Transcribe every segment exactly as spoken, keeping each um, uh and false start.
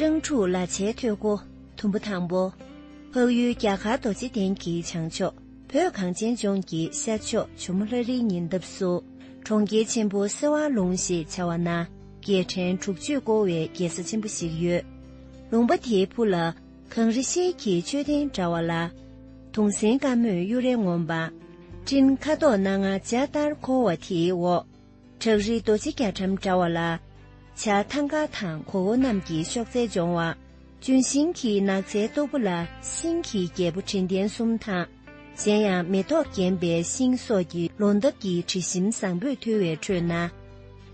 སྤྲང་ཕྲུག་ལ་བྱའི་ཐོད་ཀོ། དུམ་བུ་དང་པོ། འཕགས་ཡུལ་རྒྱ་གར་རྡོ་རྗེ་གདན་གྱི་བྱང་ཕྱོགས། བོད་གངས་ཅན་ལྗོངས་ཀྱི་ཤར་ཕྱོགས་ཇོ་མོ་ལྷ་རིའི་ཉེ་འདབས་སུ། གྲོང་ཁྱེར་ཆེན་པོ་སེ་བ་ལུང་ཞེས་བྱ་བ་ན། རྒྱལ་ཕྲན་དྲུག་ཅུས་བསྐོར་བའི་རྒྱལ་ས་ཆེན་པོ་ཞིག་ཡོད། ལུང་པ་དེའི་ཕུ་ལ། གངས་རི་ཤེལ་གྱི་མཆོད་རྟེན་འདྲ་བ་ལ། གདུང་སྲན་དཀར་མོས་གཡུ་རལ་ངོམ་པ། སྤྲིན་ཁ་དོག་སྣ་ལྔ་འཇའ་ལྟར་འཁོར་བ་དེའི་འོག་བྲག་རི་རྡོ་རྗེ་རྒྱ་གྲམ་འདྲ་བ་ལ། བྱ་ཐང་དཀར་དང་གོ་བོ་རྣམས་ཀྱི་གཤོག་རྩལ་འབྱུང་བ། ལྗོན་ཤིང་གི་ནགས་ཚལ་སྟུག་པོ་ལ་ཤིང་གི་རྒྱལ་པོ་དྲན་རྟེན་གསུམ་དང་། གཞན་ཡང་མེ་ཏོག་བརྒྱན་པའི་ཤིང་སོགས་ཀྱི་ལོ་འདབ་ཀྱི་དྲི་ཞིམ་བཟང་པོས་འཐུལ་བའི་ཁྲོད་ན།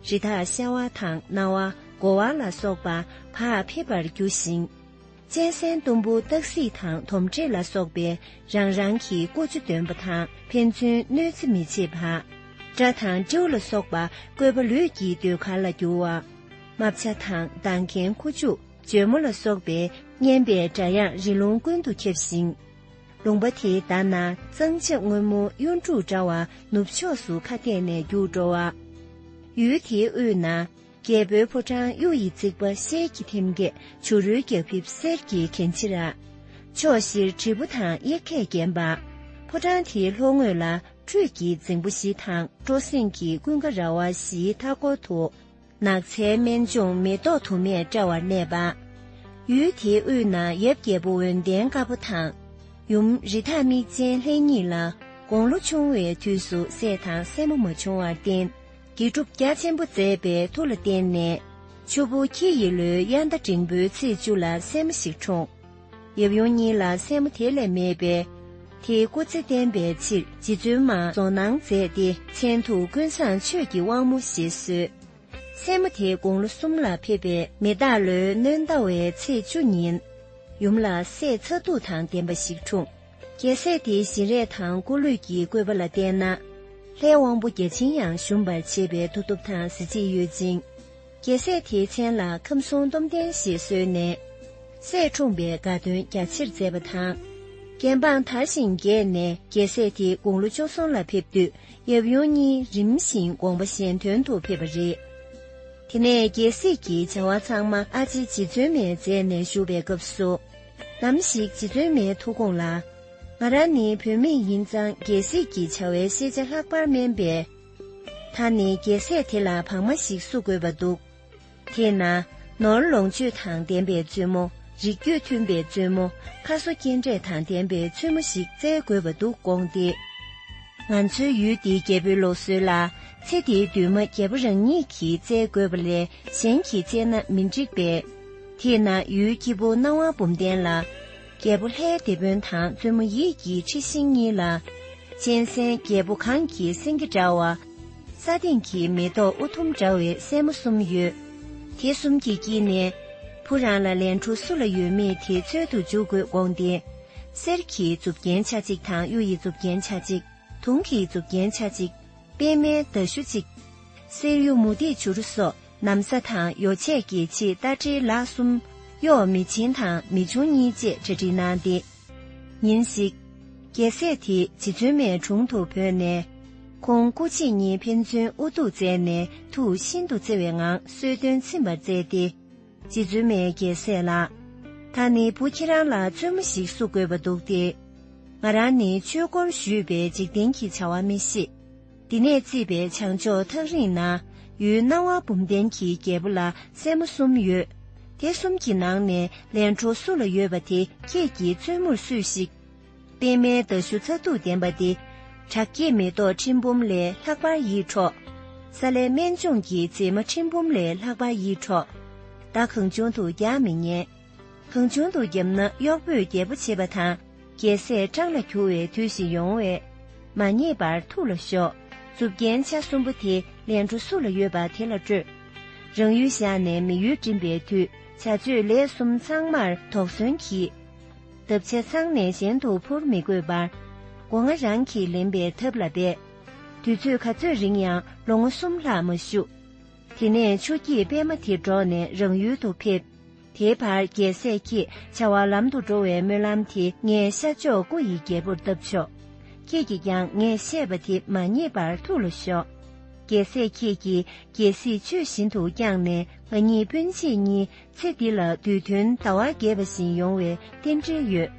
རི་དྭགས་ཤ་བ་དང་གནའ་བ། དགོ་བ་ལ་སོགས་པ་བག་ཕེབས་པར་རྒྱུ་ཞིང་། གཅན་གཟན་གཏུམ་པོ་སྟག་གཟིག་དང་དོམ་དྲེད་ལ་སོགས་པའི་རང་རང་གི་ཀུ་ཅོ་འདོན་པ་དང་ཕན་ཚུན་གནོད་འཚེ་མི་བྱེད་པ། སྤྲ་དང་སྤྲེའུ་ལ་སོགས་པ་བཀོད་པ་ལུས་ཀྱི་ཟློས་གར་ལ་བསྒྱུར་བ། རྨ་བྱ་དང་མདངས་མཁན་ཁུ་བྱུག་འཇོལ་མོ་ལ་སོགས་པའི་སྙན་པའི་སྒྲ་དབྱངས་རི་ལུང་ཀུན་ཏུ་ཁྱབ་ཞིང་། ལུང་པ་དེའི་ཟླ་ན་གཙང་ཆབ་སྔོན་མོ་གཡུ་འབྲུག་འདྲ་བ་ནུབ་ཕྱོགས་སུ་ཁ་གཏད་ནས་རྒྱུག་འགྲོ་བ། ཡུལ་དེའི་དབུས་ན། རྒྱལ་པོའི་ཕོ་བྲང་གཡུ་ཡི་རྩིག་པ་ཤེལ་གྱི་ཐེམ་སྐས་བྱུ་རུའི་རྒྱ་ཕིབས་གསེར་གྱི་གྱན་ཕྱིར། ཕྱོགས་བཞིར་དྲིལ་བུ་དང་གཡེར་ཁས་བརྒྱན་པ། ཕོ་བྲང་དེའི་ལྷོ་ངོས་ལ་ཁྲུས་ཀྱི་རྫིང་བུ་བཞི་དང་སྤྲོ་གསེང་གི་ཀུན་དགའ་ར་བ་བཞིའི་མཐའ་སྐོར་དུ། ནགས་ཚལ་སྨན་ལྗོངས་མེ་ཏོག་དུ་མས་སྤྲ་བར་གནས་པ། ཡུལ་དེའི་དབུས་ན་ཡབ་རྒྱལ་པོ་འོད་ལྡན་དཀར་པོ་དང་། ཡུམ་རི་དྭགས་མིག་ཅན་ལྷས་གཉིས་ལ་དགུང་ལོ་ཆུང་བའི་དུས་སུ་སྲས་དང་སྲས་མོ་མ་བྱུང་བར་བརྟེན། དགེ་སྒྲུབ་རྒྱ་ཆེན་པོ་མཛད་པའི་མཐུ་ལ་བརྟེན་ནས། ཆུ་བོ་ཁྱི་ཡི་ལོའི་དབྱར་ཟླ་འབྲིང་པོའི་ཚེས་བཅུ་ལ་སྲས་མོ་ཞིག་འཁྲུངས། ཡབ་ཡུམ་གཉིས་ལ་སྲས་མོ་དེ་ལས་མེད་པས། དེའི་སྐུ་ཚེ་བརྟན་པའི་ཕྱིར་རྗེ་བཙུན་མ་རྫོགས་སྣང་མཛད་དེ་མཚན་ཐུགས་ཀུན་བཟང་ཆོས་ཀྱི་དབང་མོ་ཞེས་གསོལ། སྲས་མོ་དེ་དགུང་ལོ་གསུམ་ལ་ཕེབས་པའི་མེ་སྟག་ལོའི་སྣྲོན་ཟླ་བའི་ཚེས་བཅུ་ཉིན། ཡུམ་ལ་སྲས་མཚར་སྡུག་དང་ལྡན་པ་ཞིག་འཁྲུངས། རྒྱལ་སྲས་དེའི་བཞིན་རས་དང་སྐུ་ལུས་ཀྱི་བཀོད་པ་ལ་བལྟས་ན། ལྷའི་དབང་པོ་བརྒྱ་བྱིན་ཡང་ཞུམ་པར་བྱེད་པའི་མཐུ་སྟོབས་དང་གཟི་བརྗིད་ཡོད་ཅིང་། རྒྱལ་སྲས་དེའི་མཚན་ལ་ཁམས་གསུམ་སྟོབས་ལྡན་ཞེས་གསོལ་ནས། སྲས་འཁྲུངས་པའི་དགའ་སྟོན་རྒྱ་ཆེར་མཛད་པ་དང་། རྒྱལ་འབངས་དར་ཞིང་རྒྱས་ནས་རྒྱལ་སྲས་དེ་དགུང་ལོ་བཅུ་གསུམ་ལ་ཕེབས་དུས། ཡབ་ཡུམ་གཉིས་རིམ་བཞིན་དགོངས་པ་གཞན་དོན་དུ་ཕེབས་པ་རེད། དེ་ནས་རྒྱལ་སྲིད་ཀྱི་བྱ་བ་ཚང་མ་ཨ་ཅེ་རྗེ་བཙུན་མས་མཛད་ནས་བཞུགས་པའི་སྐབས་སུ། ནམ་ཞིག་རྗེ་བཙུན་མའི་ཐུགས་དགོངས་ལ། ང་རང་ནི་བུད་མེད་ཡིན་ཙང་རྒྱལ་སྲིད་ཀྱི་བྱ་བའི་ཤེས་བྱ་ལྷག་པར་དམན་པས། ད་ནི་རྒྱལ་སྲས་དེ་ལ་བག་མ་ཞིག་བསུ་དགོས་པ་འདུག་དེས་ན། ནོར་ལོངས་སྤྱོད་དང་ལྡན་པའི་བཙུན་མོ། རིགས་རྒྱུད་མཐུན་པའི་བཙུན་མོ། ཁ་གསོ་སྐྱེལ་འདྲེས་དང་ལྡན་པའི་བཙུན་མོ་ཞིག་བཙལ་དགོས་པ་འདུག་དགོངས་ཏེ། ང་ཚོའི་ཡུལ་འདིའི་རྒྱལ་པོའི་ལུགས་སྲོལ་ལ། ཚེ་འདིའི་འདུན་མ་རྒྱལ་པོ་རང་ཉིད་ཀྱིས་བཙལ་དགོས་པ་ལས་གཞན་གྱིས་བཙལ་ན་མི་འགྲིག་པས། དེས་ན་ཡུལ་སྐྱེས་བུ་སྣང་བ་འབུམ་ལྡན་ལ། རྒྱལ་པོ་ལྷའི་དེད་དཔོན་དང་བཙུན་མོ་ཡིད་ཀྱི་འཁྲི་ཤིང་གཉིས་ལ། གཅན་གཟན་རྒྱལ་པོ་གངས་ཀྱི་སེང་གེ་འདྲ་བ། ས་སྟེང་གི་མེ་ཏོག་ཨུ་དུམ་འདྲ་བའི་སྲས་མོ་གསུམ་ཡོད། དེ་གསུམ་གྱི་དཀྱིལ་ནས། བུ་རང་ལ་ལན་གྲུ་སུ་ལ་ཡོད་མེད་དེ་འཚོལ་དུ་འཇུག་དགོས་དགོངས་ཏེ། གསེར་གྱི་མཛུབ་རྒྱན་ཆ་གཅིག་དང་གཡུ་ཡི་མཛུབ་རྒྱན་ཆ་གཅིག་དུང་གི་མཛུབ་རྒྱན་ཆ་གཅིག་པད་མའི་མདའ་གཞུ་གཅིག་གསེར་གཡུ་མུ་ཏིག་བྱུ་རུ་སོགས་ན་བཟའ་དང་ཡོ་བྱད་ཀྱི་ཆེད་རྟ་དྲེལ་ལག་གསུམ། གཡོག་མི་ཆེན་དང་མི་ཆུང་གཉིས་བཅས་གྲ་སྒྲིག་གནང་སྟེ། ཉིན་ཞིག་རྒྱལ་སྲས་དེ་རྗེ་བཙུན་མའི་དྲུང་དུ་བོས་ནས། ཁོང་སྐུ་མཆེད་གཉིས་ཕན་ཚུན་དབུ་གདུག་མཛད་ནས་ཐུགས་ཤིན་ཏུ་བརྩེ་བའི་ངང་གསོལ་སྟོན་ཚིམ་པར་མཛད་དེ། རྗེ་བཙུན་མས་རྒྱལ་སྲས་ལ། ད་ནི་བུ་ཁྱེད་རང་ལ་བཙུན་མོ་ཞིག་བསུ་དགོས་པ་འདུག་སྟེ། ང་རང་ནི་ཆོས་སྒོར་ཞུས་པའི་འཇིག་རྟེན་གྱི་བྱ་བ་མི་ཤེས། འདི་ནས་བརྩིས་པའི་བྱང་ཕྱོགས་ཐག་རིང་ན། ཡུལ་སྣང་བ་འབུམ་ལྡན་གྱི་རྒྱལ་པོ་ལ་སྲས་མོ་གསུམ་ཡོད། དེ་གསུམ་གྱི་ནང་ནས་ལན་གྲོ་སུ་ལ་ཡོད་པ་དེ་ཁྱེད་ཀྱིས་བཙུན་མོར་བསུས་ཤིག་པད་མའི་མདའ་གཞུ་མཚར་སྡུག་ལྡན་པ་དེ། བྲག་སྐྱེས་མེ་ཏོག་ཁྲི་འབུམ་ལས་ལྷག་པར་ཡིད་འཕྲོག་ས་ལའི་སྨན་ལྗོངས་ཀྱི་མཛེས་མ་ཁྲི་འབུམ་ལས་ལྷག་པར་ཡིད་འཕྲོག་མདའ་གང་བྱུང་དུ་རྒྱག་མི་ཉན། གང་བྱུང་དུ་བརྒྱབ་ན་གཡོག་པོས་རྒྱལ་པོ་བྱེད་པ་དང་། རྒྱལ་སྲས་སྤྲང་ལ་འགྱུར་བའི་དུས་ཤིག་ཡོང་བས། མ་ཉེས་པར་ཐུགས་ལ་ཞོག་མཛུབ་རྒྱན་ཆ་གསུམ་པོ་དེ་ལན་གྲོ་སུ་ལ་ཡོད་པ་དེ་ལ་སྤྲོད། རང་ཡུལ་བཞག་ནས་མི་ཡུལ་འགྲིམ་པའི་དུས་བྱ་སྤྱོད་ལས་གསུམ་ཚང་མར་དོགས་ཟོན་གྱིས། འདབ་ཆ་ཚང་ནས་གཞན་དུ་འཕུར་མི་དགོས་པར། སྒོ་ང་རང་གིས་ལེན་པའི་ཐབས་ལ་འབད། དུས་ཚོད་ག་ཚོད་རིང་ཡང་ལོ་ངོ་གསུམ་ལྷག་མ་བཞུགས། དེ་ནས་ཆུ་སྐྱེས་པད་མ་དེ་འགྲོགས་ནས་རང་ཡུལ་དུ་ཕེབས། དེའི་བར་རྒྱལ་སྲས་ཀྱིས་བྱ་བ་ལམ་དུ་འགྲོ་བའི་སྨོན་ལམ་དེ་ངས་ཤར་ཕྱོགས་སྐུ་ཡི་རྒྱལ་པོར་བཏབ་ཆོག་ཁྱེད་ཀྱིས་ཀྱང་ངས་བཤད་པ་དེ་མ་ཉེས་པར་ཐུགས་ལ་ཞོག་རྒྱལ་སྲས་ཁྱེད་ཀྱིས་རྒྱལ་སྲིད་ཆོས་བཞིན་དུ་བསྐྱངས་ནས། ང་གཉིས་སྤུན་མཆེད་གཉིས་ཚེ་འདི་ལ་དུས་མཐུན་ཟླ་བ་རྒྱས་པ་བཞིན་ཡོང་བའི་རྟེན་འབྲེལ་ཡོད།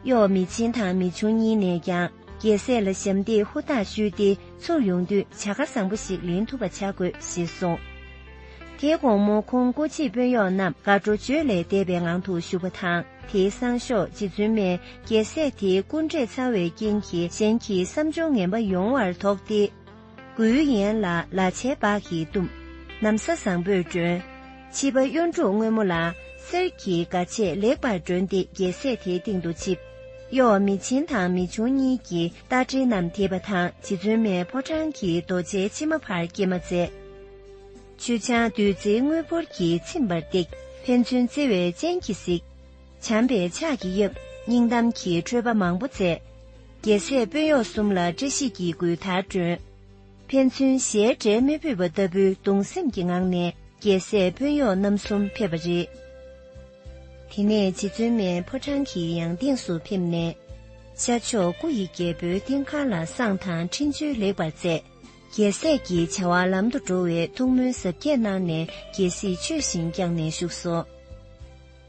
གཡོག་མི་ཆེན་དང་མི་ཆུང་གཉིས་ནས་ཀྱང་རྒྱལ་སྲས་ལ་ཞབས་འདེགས་ཧུར་ཐག་ཞུས་ཏེ། ཚུར་ཡོང་དུས་བྱ་དགའ་བཟང་པོ་ཞིག་ལེན་ཐུབ་པ་བྱ་དགོས་ཞེས་གསུངས། དེའི་དགོང་མོ་ཁོང་སྐུ་མཆེད་དཔོན་གཡོག་རྣམས་དགའ་སྤྲོ་བརྗོད་ལས་འདས་པའི་ངང་དུ་བཞུགས་པ་དང་། དེའི་སང་ཞོགས་རྗེ་བཙུན་མས་རྒྱལ་སྲས་དེའི་སྐུ་འདྲེས་ཚར་བའི་རྐྱེན་གྱིས་གཞན་གྱི་བསམ་བྱུང་ངན་པ་ཡོང་བར་དོགས་ཏེ། མགུལ་ཡན་ལ་ལ་ཆའི་འབག་གིས་བཏུམས། ན་བཟའ་བཟང་པོས་བསྒྲོན། ཕྱི་པ་གཡུ་འབྲུག་སྔོན་མོ་ལ་གསེར་གྱི་སྒ་ཆས་ལེགས་པར་བསྒྲོན་ཏེ་རྒྱལ་སྲས་དེའི་སྟེང་དུ་ཆིབས། གཡོག་མི་ཆེན་དང་མི་ཆུང་གཉིས་ཀྱིས་རྟ་དྲེལ་རྣམས་འདེད་པ་དང་། རྗེ་བཙུན་མས་ཕོ་བྲང་གི་རྡོ་གཅལ་ཕྱི་མ་ཕར་སྐྱེལ་མ་མཛད། མཆོད་ཆང་བདུད་རྩིའི་དངུལ་ཕོར་གྱིས་ཚིམ་པར་བཏེགས། ཕན་ཚུན་བརྩེ་བའི་སྤྱན་གྱིས་གཟིགས། བྱམས་པའི་ཕྱག་གིས་གཡབ། སྙིང་གཏམ་གྱི་འཕྲོས་པ་མང་པོ་མཛད། རྒྱལ་སྲས་དཔོན་གཡོག་གསུམ་ལ་བཀྲ་ཤིས་ཀྱི་མགུལ་དར་བསྒྲོན། ཕན་ཚུན་ཞལ་འབྲལ་མི་ཕོད་པ་ལྟ་བུའི་གདུང་སེམས་ཀྱི་ངང་ནས་རྒྱལ་སྲས་དཔོན་གཡོག་རྣམ་གསུམ་ཕེབས་པ་རེད། དེ་ནས་རྗེ་བཙུན་མས་ཕོ་བྲང་གི་ཡང་སྟེང་སུ་ཕེབས་ནས། ཤར་ཕྱོགས་སྐུ་ཡི་རྒྱལ་པོའི་སྟེང་ཁ་ལ་བསང་དང་འཕྲིན་བཅོལ་ལེགས་པར་མཛད། རྒྱལ་སྲས་ཀྱི་བྱ་བ་ལམ་དུ་འགྲོ་བའི་ཐུགས་སྨོན་ཟབ་རྒྱས་གནང་ནས། རྒྱལ་སྲིད་ཆོས་བཞིན་བསྐྱངས་ནས་བཞུགས་སོ།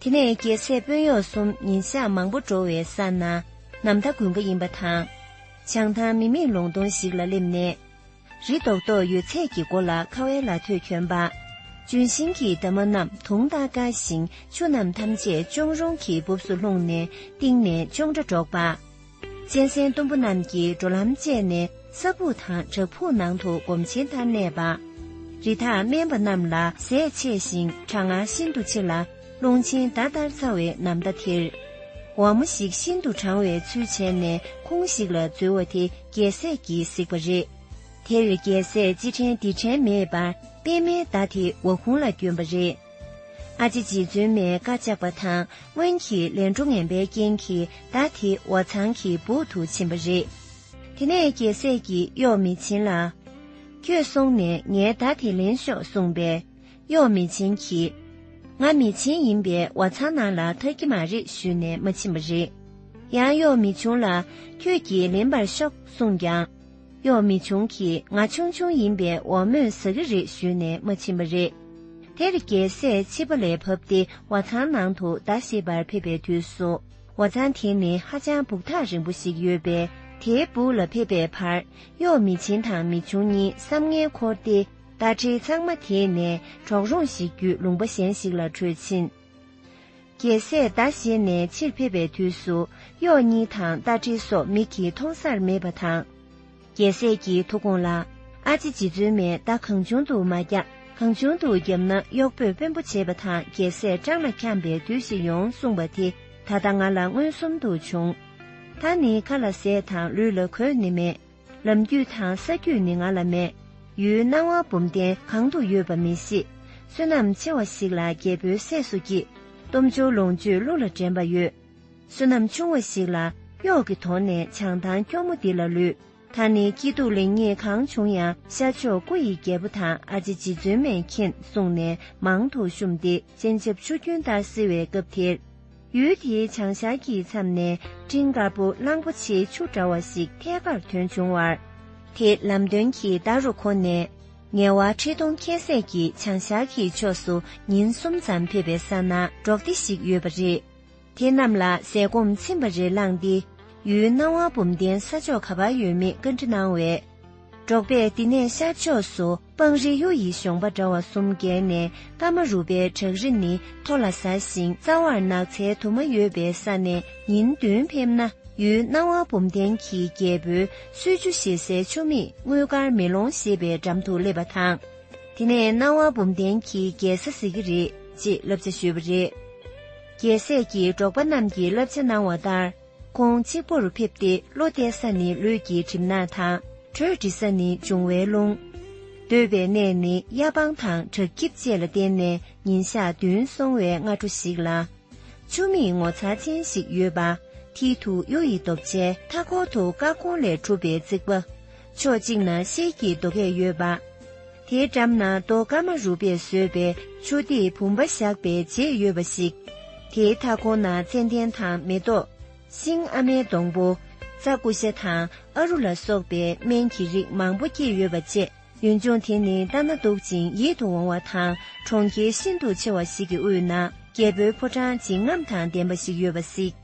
དེ་ནས་རྒྱལ་སྲས་དཔོན་གཡོག་གསུམ་ཉིན་ཞག་མང་པོ་འགྲོ་བའི་ས་ན་ནམ་ཟླ་དགུན་ཁ་ཡིན་པ་དང་། བྱང་ཐང་མི་མེད་ལུང་སྟོང་ཞིག་ལ་སླེབས་ནས། རི་རྡོག་རྡོག་ཡོད་ཚད་ཀྱི་མགོ་ལ་ཁ་བའི་ལ་ཐོད་གྱོན་པ། ལྗོན་ཤིང་གི་འདབ་མ་རྣམས་དུང་དང་བཀལ་ཞིང་ཆུ་རྣམས་ཐམས་ཅད་གཅོང་རོང་གི་སྦུབས་སུ་ལྷུང་ནས་གཏིང་ནས་ཅོང་སྒྲ་སྒྲོག་པ། གཅན་གཟན་གཏུམ་པོ་རྣམས་ཀྱིས་འགྲོ་ལམ་བཅད་ནས་ས་སྦུག་དང་བྲག་ཕུག་ནང་དུ་སྒོམ་ཆེན་ལྟར་གནས་པ། རི་དྭགས་དམན་པ་རྣམས་ལ་ཟས་ཆེ་ཞིང་གྲང་ངར་ཤིན་ཏུ་ཆེ་ལ། རླུང་ཆེན་ཟླ་ལྟར་ཚ་བའི་ནམ་ཟླ་དེར། འོལ་མོ་ཞིག་ཤིན་ཏུ་གྲང་བའི་ཚུལ་བྱས་ནས་ཁོང་ཞིག་ལ་འཛུལ་བ་དེ་རྒྱལ་སྲས་ཀྱིས་གཟིགས་པ་རེད། དེར་རྒྱལ་སྲས་ཅི་དྲན་འདི་དྲན་མེད་པར་པད་མའི་མདའ་དེ་འོལ་ཁུང་ལ་བསྐྱོན་པ་རེད། ཨ་ཅེ་རྗེ་བཙུན་མས་བཀའ་བཅག་པ་དང་། སྔོན་གྱི་ལས་འཕྲོ་ངན་པའི་རྐྱེན་གྱིས་མདའ་དེ་འོལ་ཚང་གི་སྦུག་ཏུ་ཕྱིན་པ་རེད། དེ་ནས་རྒྱལ་སྲས་ཀྱིས་གཡོག་མི་ཆེན་ལ། ཁྱོད་སོང་ནས་ངའི་མདའ་དེ་ལེན་ཤོག་གསུངས་པས། གཡོག་མི་ཆེན་གྱིས། ང་མི་ཆེན་ཡིན་པས་འོལ་ཚང་ནང་ལ་ཐར་གྱི་མ་རེད་ཞུས་ནས་མ་ཕྱིན་པ་རེད། ཡང་གཡོག་མི་ཆུང་ལ། ཁྱོད་ཀྱིས་ལེན་པར་ཤོག་གསུངས་ཀྱང་། གཡོག་མི་ཆུང་གིས་ང་ཆུང་ཆུང་ཡིན་པས་འོལ་མོས་ཟ་གི་རེད་ཞུས་ནས་མ་ཕྱིན་པ་རེད། དེར་རྒྱལ་སྲས་ཕྱི་པ་ལས་བབས་ཏེ་འོལ་ཚང་ནང་དུ་མདའ་བཞེས་པར་ཕེབས་པའི་དུས་སུ། འོལ་ཚང་དེ་ནི་ཧ་ཅང་སྦུག་ཐག་རིང་པོ་ཞིག་ཡོད་པས། དེའི་སྦུག་ལ་ཕེབས་པའི་བར། གཡོག་མི་ཆེན་དང་མི་ཆུང་གཉིས་བསམ་ངན་འཁོར་ཏེ། རྟ་དྲེལ་ཚང་མ་དེད་ནས་གྲོག་རོང་ཞིག་བརྒྱུད་ལུང་པ་གཞན་ཞིག་ལ་བྲོས་ཕྱིན། རྒྱལ་སྲས་མདའ་བཞེས་ནས་ཕྱིར་ཕེབས་པའི་དུས་སུ། གཡོག་གཉིས་དང་རྟ་དྲེལ་སོགས་མིག་གིས་མཐོང་སར་མེད་པ་དང་། རྒྱལ་སྲས་ཀྱི་ཐུགས་དགོངས་ལ། ཨ་ཅེ་རྗེ་བཙུན་མས་མདའ་གང་བྱུང་དུ་མ་བརྒྱབ། གང་བྱུང་དུ་བརྒྱབ་ན་གཡོག་པོས་དཔོན་པོ་བྱེད་པ་དང་རྒྱལ་སྲས་སྤྲང་ལ་འཁྱམས་པའི་དུས་ཤིག་ཡོང་གསུངས་པ་དེ་ད་ལྟ་ང་ལ་མངོན་སུམ་དུ་བྱུང་། མདའ་ནི་ཁ་ལ་ཟས་དང་ལུས་ལ་གོས་ནི་མེད། ལམ་རྒྱུས་དང་ས་རྒྱུས་ནི་ང་ལ་མེད། ཡུལ་སྣང་བ་འབུམ་ལྡན་གང་དུ་ཡོད་པ་མི་ཤེས། བསོད་ནམས་ཆེ་བ་ཞིག་ལ་རྒྱལ་པོའི་སྲས་སུ་སྐྱེས། སྟོབས་འབྱོར་ལོངས་སྤྱོད་གླུ་ལ་འགྲན་པ་ཡོད། བསོད་ནམས་ཆུང་བ་ཞིག་ལ་གཡོག་གི་དོན་ནས་བྱང་ཐང་སྐྱོར་མོ་འདི་ལ་ལུས། ད་ནི་སྐྱིད་སྡུག་ལེགས་ཉེས་གང་བྱུང་ཡང་ཤར་ཕྱོགས་སྐུ་ཡི་རྒྱལ་པོ་དང་ཨ་ཅེ་རྗེ་བཙུན་མས་མཁྱེན་གསུངས་ནས་མང་དུ་བཤུམས་ཏེ་སྤྱན་ཆབ་ཆུ་རྒྱུན་ལྟར་བསིལ་བའི་སྐབས་དེར། ཡུལ་དེའི་བྱང་ཤར་གྱི་མཚམས་ནས་སྤྲིན་དཀར་པོ་གླང་པོ་ཆེའི་ཆུ་འདྲ་བ་ཞིག་ཐད་ཀར་ཐོན་བྱུང་བར། དེ་ལམ་སྟོན་གྱི་མདའ་རུ་འཁོར་ནས། ངལ་བ་ཁྲི་སྟོང་ཁྱད་བསད་ཀྱིས་བྱང་ཤར་གྱི་ཕྱོགས་སུ་ཉིན་གསུམ་ཙམ་ཕེབས་པའི་ས་ན་འབྲོག་སྡེ་ཞིག་ཡོད་པ་རེད། དེ་རྣམས་ལ་ཟས་སྐོམ་ཚིམ་པ་རེ་བླངས་ཏེ། ཡུལ་སྣང་བ་འབུམ་ལྡན་ས་ཕྱོགས་ག་པར་ཡོད་མེད་བཀའ་འདྲི་གནང་བས། འབྲོག་པས་འདི་ནས་ཤར་ཕྱོགས་སུ་སྤང་རི་གཡུ་ཡི་གཞོང་པ་འདྲ་བ་གསུམ་བརྒལ་ནས་ཀ་མ་རུ་པའི་བྲག་རི་ནི་མཐོ་ལ་གཟར་ཞིང་རྩ་བར་ནགས་ཚལ་དུ་མ་ཡོད་པའི་ས་ནས་ཉིན་བདུན་ཕེབས་ན། ཡུལ་སྣང་བ་འབུམ་ལྡན་གྱི་རྒྱལ་པོའི་གསོལ་ཇ་བཞེས་སའི་ཆུ་མིག་དངུལ་དཀར་མེ་ལོང་ཞེས་པའི་འགྲམ་དུ་སླེབས་པ་དང་། དེ་ནས་སྣང་བ་འབུམ་ལྡན་གྱི་རྒྱལ་ས་ཟེར་གྱི་རེད་ཅེས་བསླབ་བྱ་ཞུས་པ་རེད། རྒྱལ་སྲས་ཀྱིས་འབྲོག་པ་རྣམས་ཀྱིས་བསླབ་བྱ་གནང་བ་ལྟར། ཁོང་གཅིག་པུར་ཕེབས་ཏེ་བློ་གཏད་ས་ནི་ལུས་ཀྱི་གྲིབ་ནག་དང་། གྲོས་འདྲི་ས་ནི་འབྱུང་བའི་རླུང་། སྡོད་པའི་གནས་ནི་གཡའ་སྤང་དང་བྲག་སྐྱིབས་བཅས་ལ་བརྟེན་ནས་ཉིན་ཞག་བདུན་སོང་བའི་སྔ་དྲོ་ཞིག་ལ། ཆུ་མིག་ངོ་མཚར་ཅན་ཞིག་ཡོད་པ། མཐིལ་དུ་གཡུ་ཡི་རྡོ་བཅལ། མཐའ་འཁོར་དུ་དཀར་ཀོང་ལས་གྲུབ་པའི་རྩིག་པ། ཕྱོགས་གཅིག་ན་ཤེལ་གྱི་རྡོ་སྐས་ཡོད་པ། དེའི་འགྲམ་ན་རྡོ་ཀ་མ་རུ་པས་བཟོས་པའི་ཆུ་ཐིགས་བུམ་པ་བཞག་པའི་རྗེས་ཡོད་པ་ཞིག་དེའི་མཐའ་འཁོར་ན་ཙན་དན་དང་མེ་ཏོག་ཤིང་ཨ་མའི་སྡོང་པོ། རྩྭ་ཀུ་ཤ་དང་ཨ་རུ་ལ་སོགས་པའི་སྨན་གྱི་རིགས་མང་པོ་སྐྱེས་ཡོད་པ་བཅས། ཡུལ་ལྗོངས་དེ་ནི་ལྟ་ན་སྡུག་ཅིང་ཡིད་དུ་འོང་བ་དང་གྲོང་ཁྱེར་ཤིན་ཏུ་ཆེ་བ་ཞིག་གི་དབུས་ན་རྒྱལ་པོའི་ཕོ་བྲང་བརྗིད་རྔམ་དང་ལྡན་པ་ཞིག་ཡོད་པ་གཟིགས།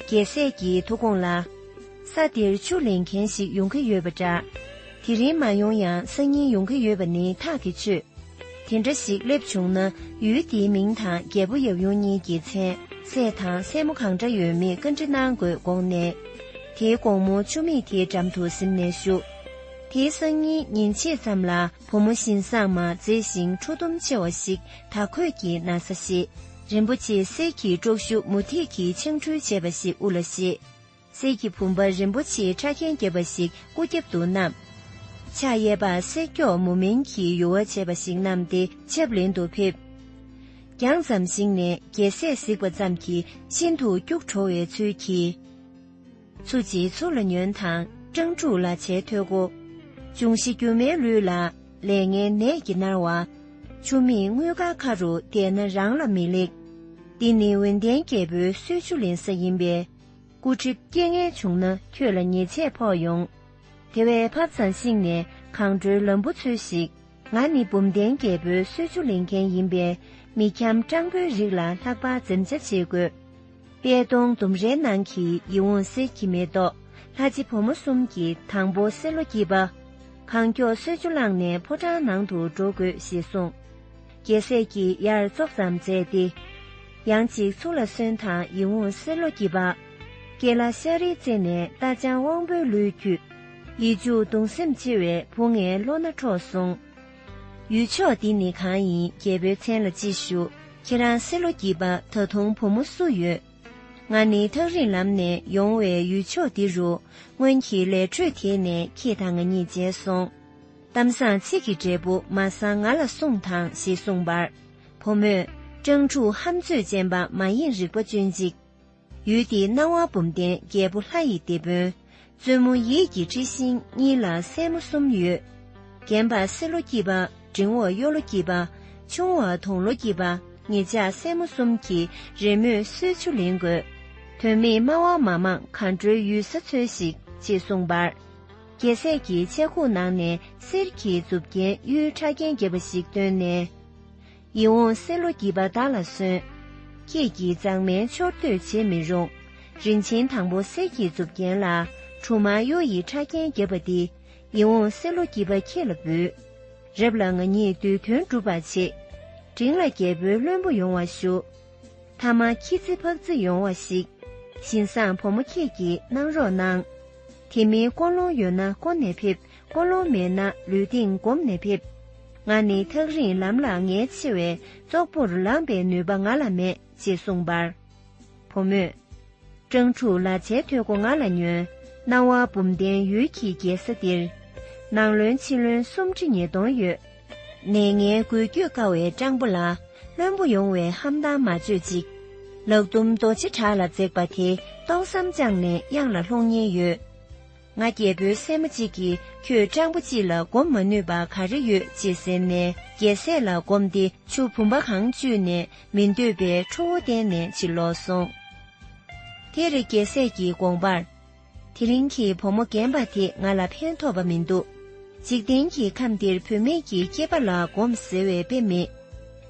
རྒྱལ་སྲས་ཀྱི་ཐུགས་དགོངས་ལ། ས་འདིར་ཆུ་ལེན་མཁན་ཞིག་ཡོང་གི་ཡོད་པ་འདྲ། དེ་རིང་མ་ཡོང་ཡང་སང་ཉིན་ཡོང་གི་ཡོད་པ་ནི་ཐག་གིས་ཆོད། དེ་འདྲ་ཞིག་སླེབས་བྱུང་ན་ཡུལ་འདིའི་མིང་དང་རྒྱལ་པོ་ཡབ་ཡུམ་གཉིས་ཀྱི་མཚན་སྲས་དང་སྲས་མོ་གང་འདྲ་ཡོད་མེད་བཀའ་འདྲི་གནང་དགོས་དགོངས་ནས། དེའི་དགོང་མོ་ཆུ་མིག་དེའི་འགྲམ་དུ་གཟིམ་ནས་བཞུགས། དེའི་སང་ཉིན་ཉིན་ཕྱེད་ཙམ་ལ་བུ་མོ་བཞིན་བཟང་མ་མཛེས་ཤིང་ཁྲོ་གཏུམ་ཆེ་བ་ཞིག་དྭགས་ཁོད་ཀྱི་ན་བཟའ་བཞེས། རིན་པོ་ཆེའི་གསེར་གྱི་པྲོག་ཞུ་མུ་ཏིག་གིས་འཕྱང་འཕྲུལ་བྱས་པ་ཞིག་དབུ་ལ་བཞེས། གསེར་གྱི་བུམ་པ་རིན་པོ་ཆེའི་ཕྲ་རྒྱན་བརྒྱབ་པ་ཞིག་སྐུ་རྒྱབ་ཏུ་བསྣམས། ཕྱག་གཡས་པར་གསེར་སྐྱོགས་མུ་མེན་གྱིས་ཡུ་བ་བྱས་པ་ཞིག་བསྣམས་ཏེ་ཆབ་ལེན་དུ་ཕེབས། རྒྱང་ཙམ་ཞིག་ནས་རྒྱལ་སྲས་གཟིགས་པ་ཙམ་གྱིས་ཤིན་ཏུ་སྐྱུག་བྲོ་བའི་ཚུལ་གྱིས། ཚུར་གཅིག་ཚུར་ལ་ཉོན་དང་སྤྲང་ཕྲུག་ལ་བྱའི་ཐོད་གོ། འབྱུང་བཞི་སྒྱུ་མའི་ལུས་ལ་ལས་ངན་ནད་ཀྱིས་མནར་བ། ཆུ་མིག་དངུལ་དཀར་ཁ་རུ་བསྡད་ན་རང་ལ་མི་ལེགས། འདི་ནི་འོན་ལྡན་རྒྱལ་པོའི་གསོལ་ཆུ་ལེན་ས་ཡིན་པས། སྐུ་གྲིབ་སྐྱེ་ངེས་བྱུང་ན་ཁྱོད་ལ་ཉེས་ཆད་ཕོག་ཡོང་། དེ་བས་ཕར་ཙམ་ཞིག་ནས་གང་བྲོའི་ལམ་བུ་འཚོལ་ཞིག། ང་ནི་བུམ་ལྡན་རྒྱལ་པོའི་གསོལ་ཆུ་ལེན་མཁན་ཡིན་པས། མི་འཁྱམ་སྤྲང་པོའི་རིགས་ལ་ལྷག་པར་འཛེམ་བྱ་བྱེད་དགོས། པད་སྡོང་ལྡུམ་རའི་ནང་གི་ཡིད་འོང་གསེར་གྱི་མེ་ཏོག་ལྷ་རྗེ་བུ་མོ་གསུམ་གྱི་དང་པོ་གསེར་ལོ་སྐྱིད་པ། གང་མགྱོགས་གསོལ་ཆུ་བླངས་ནས་ཕོ་བྲང་ནང་དུ་འགྲོ་དགོས་ཞེས་གསུངས། རྒྱལ་སྲས་ཀྱིས་ཡར་ཙོག་ཙམ་མཛད་དེ། ཡང་ཅིག་ཚུར་ལ་སོན་དང་ཡིད་འོང་གསེར་ལོ་སྐྱིད་པ། སྐེ་ལ་ཤ་རིའི་རྩེ་ནས་རྟ་ལྗང་དབང་པོའི་ལུས་འཁྱུད། ཡིད་འཇུག་གདུང་སེམས་ཆེ་བའི་བུ་ངའི་བློ་སྣ་འཕྲོག་སོང་། ཡུལ་ཕྱོགས་འདི་ནི་གང་ཡིན་རྒྱལ་པོའི་མཚན་ལ་ཅི་ཞུ། ཁྱེད་རང་གསེར་ལོ་སྐྱིད་པ་ད་དུང་བུ་མོ་སུ་ཡོད། ང་ནི་ཐག་རིང་ལམ་ནས་ཡོང་བའི་ཡུལ་ཕྱོགས་འདི་རུ་སྔོན་གྱི་ལས་འཕྲོས་དེད་ནས་ཁྱེད་དང་ང་གཉིས་མཇལ་སོང་། གཏམ་བཟང་ཚིག་གི་འབྲས་བུ་མ་བཟང་ང་ལ་གསུངས་དང་ཞེས་གསུངས་པར། བུ་མོས། སྤྲང་ཕྲུག་ཧམ་ཚོད་ཅན་པ་མ་ཡེངས་རིག་པ་སྤྱོད་ཅིག། ཡུལ་འདིའི་སྣང་བ་འབུམ་ལྡན་རྒྱལ་པོ་ལྷ་ཡི་དེད་དཔོན། བཙུན་མོ་ཡིད་ཀྱི་འཁྲི་ཤིང་གཉིས་ལ་སྲས་མོ་གསུམ་ཡོད། རྒན་པ་གསེར་ལོ་སྐྱིད་པ། འབྲིང་བ་གཡུ་ལོ་སྐྱིད་པ། ཆུང་བ་དུང་ལོ་སྐྱིད་པ། ངེད་ཅག་སྲས་མོ་གསུམ་གྱིས་རེས་མོས་གསོལ་ཆུ་ལེན་དགོས། དོན་མེད་སྨྲ་བ་མ་མང་གང་འགྲོའི་ཡུལ་ས་འཚོལ་ཞིག་ཅེས་གསུངས་པར། རྒྱལ་སྲས་ཀྱིས་ཆས་ཁུག་ནང་ནས་གསེར་གྱི་མཛུབ་རྒྱན་གཡུའི་ཕྲ་རྒྱན་བརྒྱབ་པ་ཞིག་བཏོན་ནས། ཡིད་འོང་གསེར་ལོ་སྐྱིད་པ་བདག་ལ་གསོན། ཁྱེད་ཀྱིས་མཛངས་མའི་འཕྱོར་སྡོད་བྱེད་མི་རུང་། རིན་ཆེན་དང་པོ་གསེར་གྱི་མཛུབ་རྒྱན་ལ་གྲུ་མང་གཡུ་ཡི་ཕྲ་རྒྱན་བརྒྱབ་པ་འདི། ཡིད་འོང་གསེར་ལོ་སྐྱིད་པ་ཁྱེད་ལ་འབུལ། རབ་ལ་ང་གཉིས་འདོད་དོན་འགྲུབ་པར་བྱེད། འབྲིང་ལ་རྒྱལ་པོའི་བློན་པོ་ཡོང་བ་ཞུ། ཐ་མ་ཁྱི་ཙི་ཕག་ཙི་ཡོང་བ་ཞིག། བཞིན་བཟང་བུ་མོ་ཁྱེད་ཀྱིས་གནང་རོགས་གནང་། དེ་མིན་ཀོ་ལོང་ཡོད་ན་ཀོ་ནས་ཕེབས། ཀོ་ལོང་མེད་ན་ལུས་སྟེང་སྒོམ་ནས་ཕེབས། ང་ནི་ཐག་རིང་ལམ་ལ་ངལ་ཆེ་བས་ཙོག་པུར་ལངས་པའི་ནུས་པ་ང་ལ་མེད་ཅེས་གསུངས་པར། བུ་མོས། སྤྲང་ཕྲུག་ལ་བྱའི་ཐོད་གོ་ང་ལ་ཉོན། སྣང་བ་འབུམ་ལྡན་ཡུལ་གྱི་རྒྱལ་ས་འདིར། ནང་བློན་ཕྱི་བློན་སུམ་ཁྲི་ཉིས་སྟོང་ཡོད། ནད་ངན་འགོས་འགྱོད་དཀའ་བའི་སྤྲང་པོ་ལ། བློན་པོ་ཡོང་བའི་ཧམ་ཐང་མ་བརྗོད་ཅིག། ལག་རྡུམ་རྡོ་རྗེ་བྲག་ལ་འཛེགས་པ་དེ་ཏོག་ཙམ་བཅངས་ནས་གཡང་ལ་ལྷུང་ཉེན་ཡོད། ང་རྒྱལ་པོའི་སྲས་མོ་གཅིག་གིས་ཁྱོད་སྤྲང་པོ་གཅིག་ལ་སྒོམ་མ་ནུས་པ་ག་རེ་ཡོད་ཅེས་ཟེར་ནས་རྒྱལ་སྲས་ལ་སྒོམ་སྟེ་ཆུ་བུམ་པ་གང་བཅུས་ནས་མི་འདོད་པའི་ཁྲོ་བོ་བསྟན་ནས་ཕྱིར་ལོག་སོང་། དེར་རྒྱལ་སྲས་ཀྱིས་དགོངས་པར། དེ་རིང་གི་བུ་མོ་རྒན་པ་དེ་ང་ལ་ཕན་ཐོགས་པ་མི་འདུག། འཇིག་རྟེན་གྱི་ཁམས་འདིར་བུད་མེད་ཀྱི་སྐྱེས་པ་ལ་སྒོམ་ཟེར་བའི་དཔེ་མེད།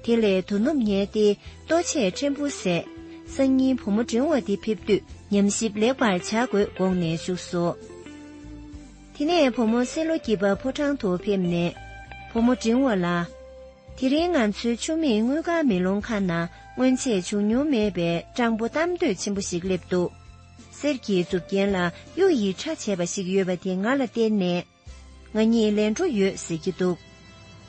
དེ་ལས་དོ་ནུབ་ཉལ་ཏེ་ལྟོ་ཆས་ཕྲན་བུ་ཟས། སང་ཉིན་བུ་མོ་འབྲིང་བ་དེ་ཕེབས་དུས་ཉམས་ཞིབ་ལེགས་པར་བྱ་དགོས་དགོངས་ནས་བཞུགས་སོ། དེ་ནས་བུ་མོ་གསེར་ལོ་སྐྱིད་པ་ཕོ་བྲང་དུ་ཕེབས་ནས། བུ་མོ་འབྲིང་བ་ལ། དེ་རིང་ང་ཚོའི་ཆུ་མིག་དངུལ་དཀར་མེ་ལོང་ཁ་ན་སྔོན་ཆད་བྱུང་མྱོང་མེད་པའི་སྤྲང་པོ་གཏམ་འདོད་ཆེན་པོ་ཞིག་སླེབས་འདུག། གསེར་གྱི་མཛུབ་རྒྱན་ལ་གཡུ་ཡི་ཕྲ་བྱས་པ་ཞིག་ཡོད་པ་དེ་ང་ལ་བསྟན་ནས། ང་གཉིས་ལས་འཕྲོ་ཡོད་ཟེར་གྱི་འདུག།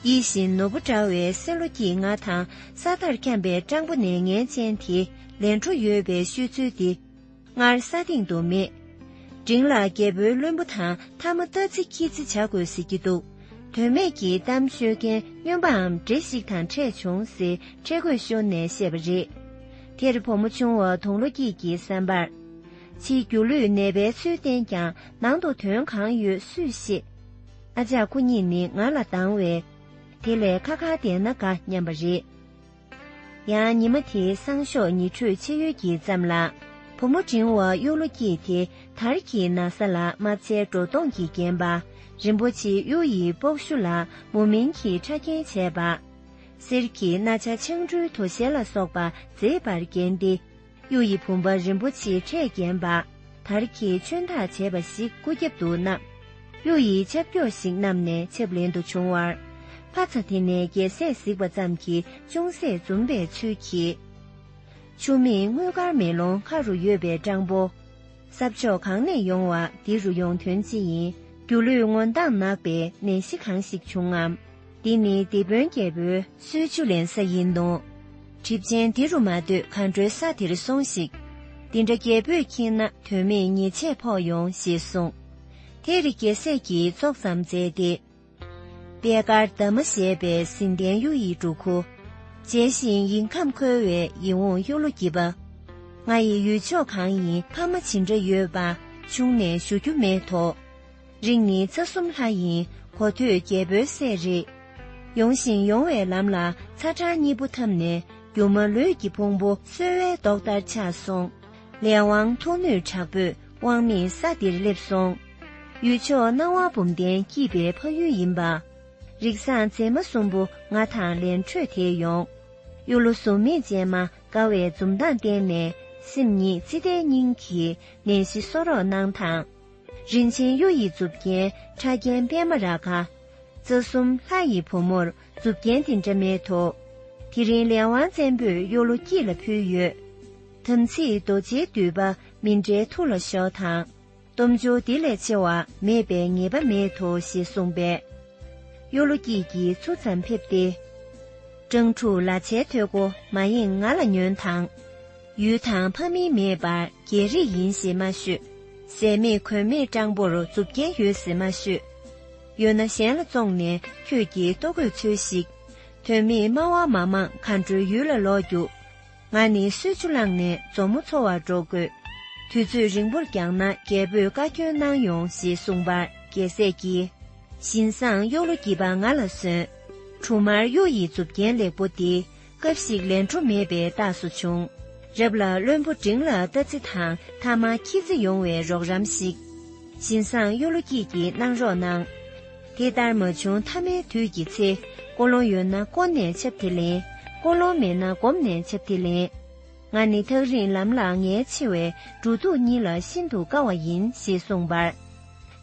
ཡིད་བཞིན་ནོར་བུ་འདྲ་བའི་གསེར་ལོ་སྐྱིད་ང་དང་ས་མཐར་འཁྱམས་པའི་སྤྲང་པོ་ནས་ངན་ཅན་དེ་ལས་འཕྲོ་ཡོད་པའི་ཤོད་ཚུལ་འདི། སྔར་ས་སྟེང་དུ་མེད། འབྲིང་ལ་རྒྱལ་པོའི་བློན་པོ་དང་ཐ་མ་རྟ་རྩི་ཁྱི་རྩི་བྱ་དགོས་ཟེར་གྱི་འདུག། དོན་མེད་ཀྱི་གཏམ་ཤོད་མཁན་སྨྱོན་པའམ་འདྲེ་ཞིག་དང་འཕྲད་བྱུང་ཟེར་ཁྲེལ་དགོད་ཤོར་ནས་བཤད་པ་རེད། དེར་བུ་མོ་ཆུང་བ་དུང་ལོ་སྐྱིད་ཀྱི་བསམ་པར། ཕྱིའི་སྒྱུ་ལུས་ནད་པའི་ཚུལ་བསྟན་ཀྱང་ནང་དུ་དོན་གང་ཡོད་སུས་ཤེས། ཨ་ཅག་ཁོ་གཉིས་ནི་ང་ལ་སྡང་བས། དེ་ལས་ཁ་ཁ་བསྡད་ན་དགའ་སྙམ་པ་རེད། ཡང་ཉི་མ་དེའི་སང་ཞོགས་ཉི་ཁྲོས་ཕྱེ་ཡུལ་གྱི་ཙམ་ལ། བུ་མོ་འབྲིང་བ་གཡུ་ལོ་སྐྱིད་དེ་དར་གྱི་ན་བཟའ་ལ་རྨ་བྱའི་སྒྲོ་མདོངས་ཀྱིས་བརྒྱན་པ། རིན་པོ་ཆེ་གཡུ་ཡི་སྤོག་ཞུ་ལ་མུ་མེན་གྱིས་ཕྲ་རྒྱན་བྱས་པ། གསེར་གྱི་རྣ་ཆ་འཕྱང་འགྲོའི་དོ་ཤལ་ལ་སོགས་པ་མཛེས་པར་བརྒྱན་ཏེ། གཡུ་ཡི་བུམ་པ་རིན་པོ་ཆེ་ཕྲས་བརྒྱན་པ། དར་གྱི་མཆོད་འདག་བྱས་པ་ཞིག་སྐུ་རྒྱབ་ཏུ་བསྣམས། གཡུ་ཡི་ཆབ་སྐྱོགས་ཤིག་བསྣམས་ནས་ཆབ་ལེན་དུ་བྱུང་བར། ཕ་ཚ་དེ་ནས་རྒྱལ་སྲས་གཟིགས་པ་ཙམ་གྱིས་ཅུང་ཟད་འཛུམ་པའི་ཚུལ་གྱིས། ཆུ་མིག་དངུལ་དཀར་མེ་ལོང་ཁ་རུ་ཡོད་པའི་སྤྲང་པོ། ས་ཕྱོགས་གང་ནས་ཡོང་བ་འདི་རུ་ཡོང་དོན་ཅི་ཡིན། སྒྱུ་ལུས་ངོ་མདངས་ནག་པའི་ནད་གཞི་གང་ཞིག་བྱུང་ངམ། འདི་ནི་སྡེ་དཔོན་རྒྱལ་པོའི་གསོལ་ཆུ་ལེན་ས་ཡིན་ནོ། གྲིབ་ཆེན་འདི་རུ་མ་སྡོད་མཁའ་འགྲོའི་ས་དེར་སོང་ཞིག། འདི་འདྲ་རྒྱལ་པོས་མཁྱེན་ན་དོན་མེད་ཉེས་ཆད་ཕོག་ཡོང་ཞེས་གསུངས། དེར་རྒྱལ་སྲས་ཀྱིས་ཙོག་ཙམ་མཛད་དེ། པད་དཀར་འདབ་མ་བཞད་པའི་ཟིན་ལྡན་གཡུ་ཡི་འབྲུ་གུ། མཇལ་ཞིང་ཡིད་ཁམས་ཁོལ་བའི་ཡིད་འོང་གཡུ་ལོ་སྐྱིད་པ། ང་ཡི་ཡུལ་ཕྱོགས་གང་ཡིན་ཕ་མ་ཇི་འདྲ་ཡོད་པ་ཆུང་ནས་ཞུ་རྒྱུ་མེད་དོ། རིང་ནི་རྩ་གསུམ་ལྷ་ཡིན་གོ་ཐོས་རྒྱལ་པོའི་སྲས་རེད། ཡོང་ཞིང་ཡོང་བའི་ལམ་ལ་ཚ་གྲང་གཉིས་པོ་འཐམས་ནས་སྒྱུ་མ་ལུས་ཀྱི་ཕུང་པོ་སོལ་བའི་མདོག་ལྟར་ཆགས་སོང་། ལས་དབང་མཐོ་ནུས་དྲག་པོས་དབང་མེད་ས་འདིར་སླེབས་སོང་། ཡུལ་ཕྱོགས་སྣང་བ་འབུམ་ལྡན་སྐྱིད་པའི་ཕ་ཡུལ་ཡིན་པ། རིགས་བཟང་མཛེས་མ་གསུམ་པོ་ང་དང་ལེན་འཕྲོད་དེ་ཡོང་། གཡུ་ལོ་གཟུགས་མེད་ཅན་མ་དགའ་བའི་འཛུམ་མདངས་བསྟན་ནས་སེམས་ཉིད་ཙི་ཏའི་སྙིང་གིས་ནད་གཞི་གསོ་རོགས་གནང་དང་། རིན་ཆེན་གཡུ་ཡི་མཛུབ་རྒྱན་ཕྲ་རྒྱན་པད་མ་ར་ག་རྩ་གསུམ་ལྷ་ཡི་བུ་མོར་མཛུབ་རྒྱན་དེ་འདྲ་མེད་དོ། དེ་རིང་ལས་དབང་བཙན་པོས་གཡུ་ལོ་སྐྱིད་ལ་ཕུལ་ཡོད། དམ་ཚིག་རྡོ་རྗེའི་མདུད་པ་མི་འདྲའི་ཐུགས་ལ་ཞོག་དང་། སྟོབས་འབྱོར་འདི་ལས་ཆེ་བ་མེད་པའི་ངེས་པ་མེད་དོ་ཞེས་གསུངས་པས། གཡུ་ལོ་སྐྱིད་ཀྱིས་ཚུར་ཙམ་ཕེབས་ཏེ། སྤྲང་ཕྲུག་ལ་བྱའི་ཐོས་གོ་མ་ཡེངས་ང་ལ་ཉོན་དང་། ཡུལ་དང་ཕ་མིང་མེད་པར་རྒྱལ་རིགས་ཡིན་ཞེས་མ་ཤོད། ཟས་མེད་གོས་མེད་སྤྲང་པོར་མཛུབ་རྒྱན་ཡོད་ཟེར་མ་ཤོད། ཡོད་ན་གཞན་ལ་བཙོངས་ནས་ཁྱོད་ཀྱིས་ལྟོ་གོས་འཚོལ་ཞིག། དོན་མེད་སྨྲ་བ་མ་མང་མཁའ་འགྲོའི་ཡུལ་ལ་ལོག་རྒྱུགས། ང་ནི་གསོལ་ཆུ་བླངས་ནས་མཛོ་མོ་འཚོ་བར་འགྲོ་དགོས། དུས་ཚོད་རིང་པོར་འགྱངས་ན་རྒྱལ་པོས་བཀའ་བཀྱོན་གནང་ཡོང་ཞེས་གསུངས་པར་རྒྱལ་སྲས་ཀྱིས། བཞིན་བཟང་གཡུ་ལོ་སྐྱིད་པ་ང་ལ་གསོན། གྲུ་དམར་གཡུ་ཡི་མཛུབ་རྒྱན་ལེགས་པོ་འདི། སྐབས་ཤིག་ལན་གྲུ་མེད་པའི་རྟགས་སུ་བྱུང་། རབ་ལ་བློན་པོ་འབྲིང་ལ་རྟ་རྩི་དང་ཐ་མ་ཁྱི་རྩི་ཡོང་བའི་རོགས་རམ་ཞིག། བཞིན་བཟང་གཡུ་ལོ་སྐྱིད་ཀྱིས་གནང་རོགས་གནང་། དེ་ལྟར་མ་བྱུང་ཐ་མའི་དུས་ཀྱི་ཚེ། ཀོ་ལོང་ཡོད་ན་བསྐོར་ནས་ཆབ་དེ་ལེན། ཀོ་ལོང་མེད་ན་བསྒོམས་ནས་ཆབ་དེ་ལེན། ང་ནི་ཐག་རིང་ལམ་ལ་ངལ་ཆེ་བས་འགྲོ་འདུག་གཉིས་ལ་ཤིན་ཏུ་དཀའ་བ་ཡིན་ཞེས་གསུངས་པར།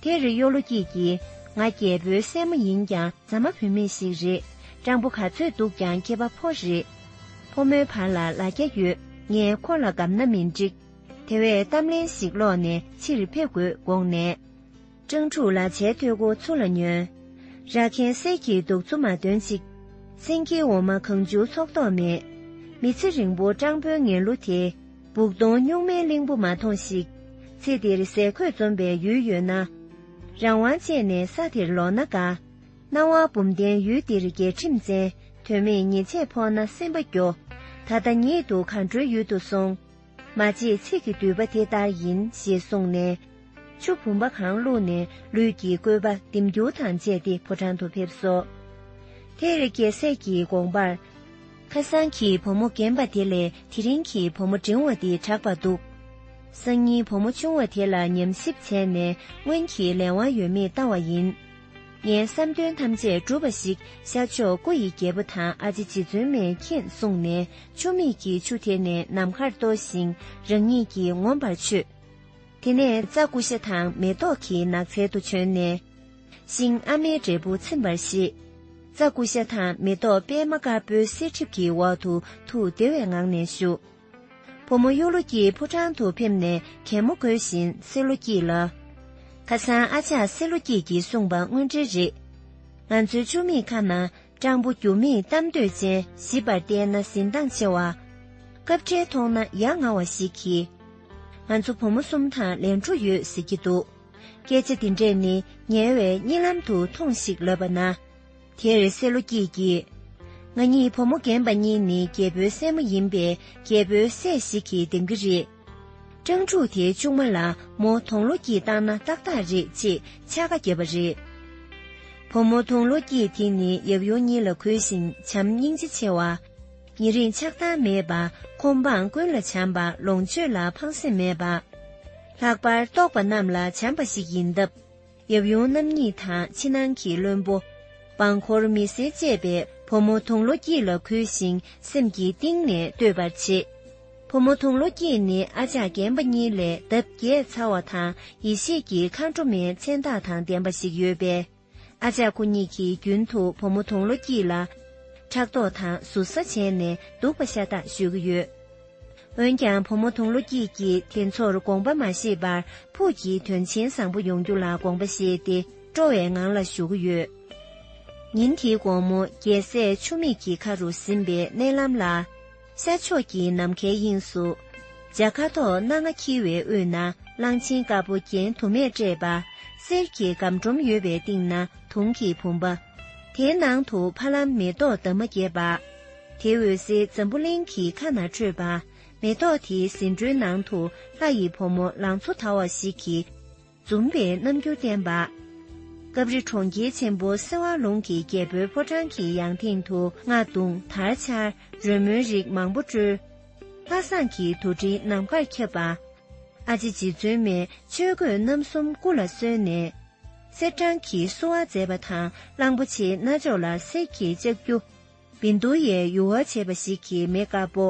དེར་གཡུ་ལོ་སྐྱིད་ཀྱིས། ང་རྒྱལ་པོའི་སྲས་མོ་ཡིན་ཀྱང་རྫ་མ་བུད་མེད་ཞིག་རེད། སྤྲང་པོ་ག་ཚོད་འདུག་ཀྱང་སྐྱེས་པ་ཕོ་རེད། ཕོ་མོའི་བར་ལ་ལ་རྒྱ་ཡོད། ངས་ཁོ་ལ་དགའ་ན་མི་འགྲིག། དེ་བས་གཏམ་ལན་ཞིག་ཀློག་ནས་ཕྱིར་ཕེབས་དགོས་དགོངས་ནས། སྤྲང་ཕྲུག་ལ་བྱའི་ཐོས་གོ་ཚུར་ལ་ཉོན། ར་ཁན་གསེར་གྱི་གདུག་རྩུབ་མ་འདོན་ཅིག། སེང་གེའི་འོ་མ་གང་བྱུང་ཚོགས་ཐོགས་མེད། མི་ཚེ་རིང་པོ་སྤྲང་པོའི་ངན་ལུགས་དེ། སྦུག་དོང་སྨྱུག་མའི་གླིང་བུ་མ་མཐོང་ཞིག། ཚེ་འདིར་ཟས་གོས་འཛོམས་པའི་ཡུལ་ཡོད་ན། རང་དབང་བཅས་ནས་ས་དེར་ལོག་ན་དགའ། སྣང་བ་འབུམ་ལྡན་ཡུལ་འདིར་རྒྱལ་ཁྲིམས་བཙན། དོན་མེད་ཉེས་ཆད་ཕོག་ན་སེམས་པ་སྐྱོ། ད་ལྟ་ཉིད་དུ་མཁའ་འགྲོའི་ཡུལ་དུ་སོང་། མ་བརྗེད་ཚིག་གི་མདུད་པ་དེ་ལྟར་ཡིན་ཞེས་གསུངས་ནས། ཆུ་བུམ་པ་གང་བླུགས་ནས་ལུས་ཀྱི་བཀོད་པ་ལྡེམ་འགྱུར་དང་བཅས་ཏེ་ཕོ་བྲང་དུ་ཕེབས་སོ། དེར་རྒྱལ་སྲས་ཀྱིས་དགོངས་པར། ཁ་སང་གི་བུ་མོ་རྒན་པ་དེ་ལས་དེ་རིང་གི་བུ་མོ་འབྲིང་བ་འདི་དྲག་པ་འདུག། སང་ཉིན་བུ་མོ་ཆུང་བ་དེ་ལ་ཉམས་ཞིབ་བྱས་ནས་སྔོན་གྱི་ལས་དབང་ཡོད་མེད་ལྟ་བ་ཡིན། ངའི་བསམ་དོན་ཐམས་ཅད་འགྲུབ་པ་ཞིག་ཤར་ཕྱོགས་སྐུ་ཡི་རྒྱལ་པོ་དང་ཨ་ཅེ་རྗེ་བཙུན་མས་མཁྱེན་གསུངས་ནས་ཆུ་མིག་གི་ཆུ་དེ་ནས་ནམ་མཁར་གཏོར་ཞིང་རང་ཉིད་ཀྱིས་ངོམས་པར་མཆོད། དེ་ནས་རྩྭ་ཀུ་ཤ་དང་མེ་ཏོག་གི་ནགས་ཚལ་དུ་བྱོན་ནས། ཤིང་ཨ་མའི་འབྲས་བུ་ཚིམ་པར་བཞེས། རྩྭ་ཀུ་ཤ་དང་མེ་ཏོག་པད་མ་དཀར་པོའི་གསེར་ཁྲིབ་ཀྱི་འོག་ཏུ་ཐུགས་བདེ་བའི་ངང་ནས་བཞུགས། བུ་མོ་གཡུ་ལོ་སྐྱིད་ཕོ་བྲང་དུ་ཕེབས་ནས་གད་མོ་དགོད་བཞིན་སེ་ལོ་སྐྱིད་ལ། ཁ་སང་ཨ་ཅག་སེ་ལོ་སྐྱིད་ཀྱིས་གསུངས་པ་དངོས་འབྲེལ་རེད། ང་ཚོའི་ཆུ་མིག་ཁ་ན་སྤྲང་པོ་རྒྱུ་མེད་གཏམ་འདོད་ཅན་ཞིབ་པར་བལྟས་ན་གཟི་མདངས་ཆེ་བ། སྐབས་འཕྲལ་མཐོང་ན་ཡ་ང་བ་ཞིག་གིས། ང་ཚོ་བུ་མོ་གསུམ་དང་ལས་འཕྲོ་ཡོད་ཟེར་གྱི་འདུག། སྐད་ཆ་འདི་འདྲས་ནི་ཉེ་བའི་གཉིད་ལམ་དུ་མཐོང་ཞིག་ལབ་པ་ན། དེར་སེ་ལོ་སྐྱིད་ཀྱིས། ང་གཉིས་བུ་མོ་རྒན་པ་གཉིས་ནི་རྒྱལ་པོའི་སྲས་མོ་ཡིན་པས་རྒྱལ་པོའི་སྲས་ཤིག་གིས་འདེམས་ཀྱི་རེད། སྤྲང་ཕྲུག་དེའི་ཆུང་མ་ལ་མོ་དུང་ལོ་སྐྱིད་བཏང་ན་ཏག་ཏག་རེད་ཅེས་ཕྱག་ཁ་བརྒྱབ་པ་རེད། བུ་མོ་དུང་ལོ་སྐྱིད་དེ་ནི་ཡབ་ཡུམ་གཉིས་ལ་གུས་ཤིང་བྱམས་སྙིང་རྗེ་ཆེ་བ། ཉེ་རིང་ཆགས་སྡང་མེད་པ། ཁོམ་སྤངས་ཀུན་ལ་བྱམས་པ། ལོངས་སྤྱོད་ལ་ཕངས་སེམས་མེད་པ། ལྷག་པར་ལྟོགས་པ་རྣམས་ལ་བྱམས་པ་ཞིག་ཡིན་སྟབས། ཡབ་ཡུམ་རྣམ་གཉིས་དང་ཕྱི་ནང་གི་བློན་པོ། འབངས་འཁོར་མི་སེར་བཅས་པས་བུ་མོ་དུང་ལོ་སྐྱིད་ལ་གུས་ཤིང་སེམས་ཀྱི་གཏིང་ནས་བསྟོད་པར་བྱེད། བུ་མོ་དུང་ལོ་སྐྱིད་ནི་ཨ་ཅག་རྒན་པ་གཉིས་ལས་ལྡབ་བརྒྱད་ཚ་བ་དང་ཡེ་ཤེས་ཀྱི་མཁའ་འགྲོ་མའི་མཚན་རྟགས་དང་ལྡན་པ་ཞིག་ཡོད་པས། ཨ་ཅག་ཁོ་གཉིས་ཀྱིས་རྒྱུན་དུ་བུ་མོ་དུང་ལོ་སྐྱིད་ལ་ཕྲག་དོག་དང་ཟུར་ཟ་བྱས་ནས་སྡུག་པ་ཤ་སྟག་ཞུ་གི་ཡོད། འོན་ཀྱང་བུ་མོ་དུང་ལོ་སྐྱིད་ཀྱིས་དེ་ཚོར་དགོངས་པ་མ་བཞེས་པར་ཕུགས་ཀྱི་དོན་ཆེན་བཟང་པོ་ཡོང་རྒྱུ་ལ་དགོངས་པ་བཞེས་ཏེ་སྤྲོ་བའི་ངང་ལ་བཞུགས་ཀྱི་ཡོད། ཉིན་དེའི་དགོང་མོ་རྒྱལ་སྲས་ཆུ་མིག་གི་ཁ་རུ་ཟིན་པའི་མནལ་ལམ་ལ། ཤར་ཕྱོགས་ཀྱི་ནམ་མཁའི་དབྱིངས་སུ། འཇའ་ཁ་དོག་སྣ་ལྔ་འཁྱིལ་བའི་དབུས་ན་གླང་ཆེན་དཀར་པོ་རྒྱན་དུ་མས་སྤྲས་པ། གསེར་གྱི་སྒམ་སྒྲོམ་ཡོད་པའི་སྟེང་ན་དུང་གི་བུམ་པ། དེའི་ནང་དུ་ཕ་ལམ་མེ་ཏོག་འདབ་མ་རྒྱས་པ། དེའི་འོད་ཟེར་འཛམ་བུ་གླིང་གི་ཁ་ན་འཕྲོས་པ། མེ་ཏོག་དེའི་ཟེའུ་འབྲུའི་ནང་དུ་ལྷ་ཡི་བུ་མོ་ལང་ཚོ་དར་བ་ཞིག་གིས། འཛུམ་པའི་རྣམ་འགྱུར་བསྟན་པ། སྐབས་རེ་གྲོང་ཁྱེར་ཆེན་པོ་སེ་བ་ལུང་གི་རྒྱལ་པོའི་ཕོ་བྲང་གི་ཡང་སྟེང་དུ་རྔ་བརྡུང་དར་འཕྱར་རོལ་མོའི་རིགས་མང་པོ་དཀྲོལ། ལྷ་བསངས་ཀྱི་དུ་སྤྲིན་ནམ་མཁར་ཁྱབ་པ། ཨ་ཅེ་རྗེ་བཙུན་མས་ཆོས་གོས་རྣམ་གསུམ་སྐུ་ལ་གསོལ་ནས། གསེར་སྦྲང་གི་བསུ་བ་མཛད་པ་དང་གླང་པོ་ཆེའི་རྣ་ཅོག་ལ་གསེར་གྱི་ལྕགས་ཀྱུ། བིན་དུ་ཡའི་ཡུ་བ་བྱས་པ་ཞིག་གི་མེ་དཀར་པོ།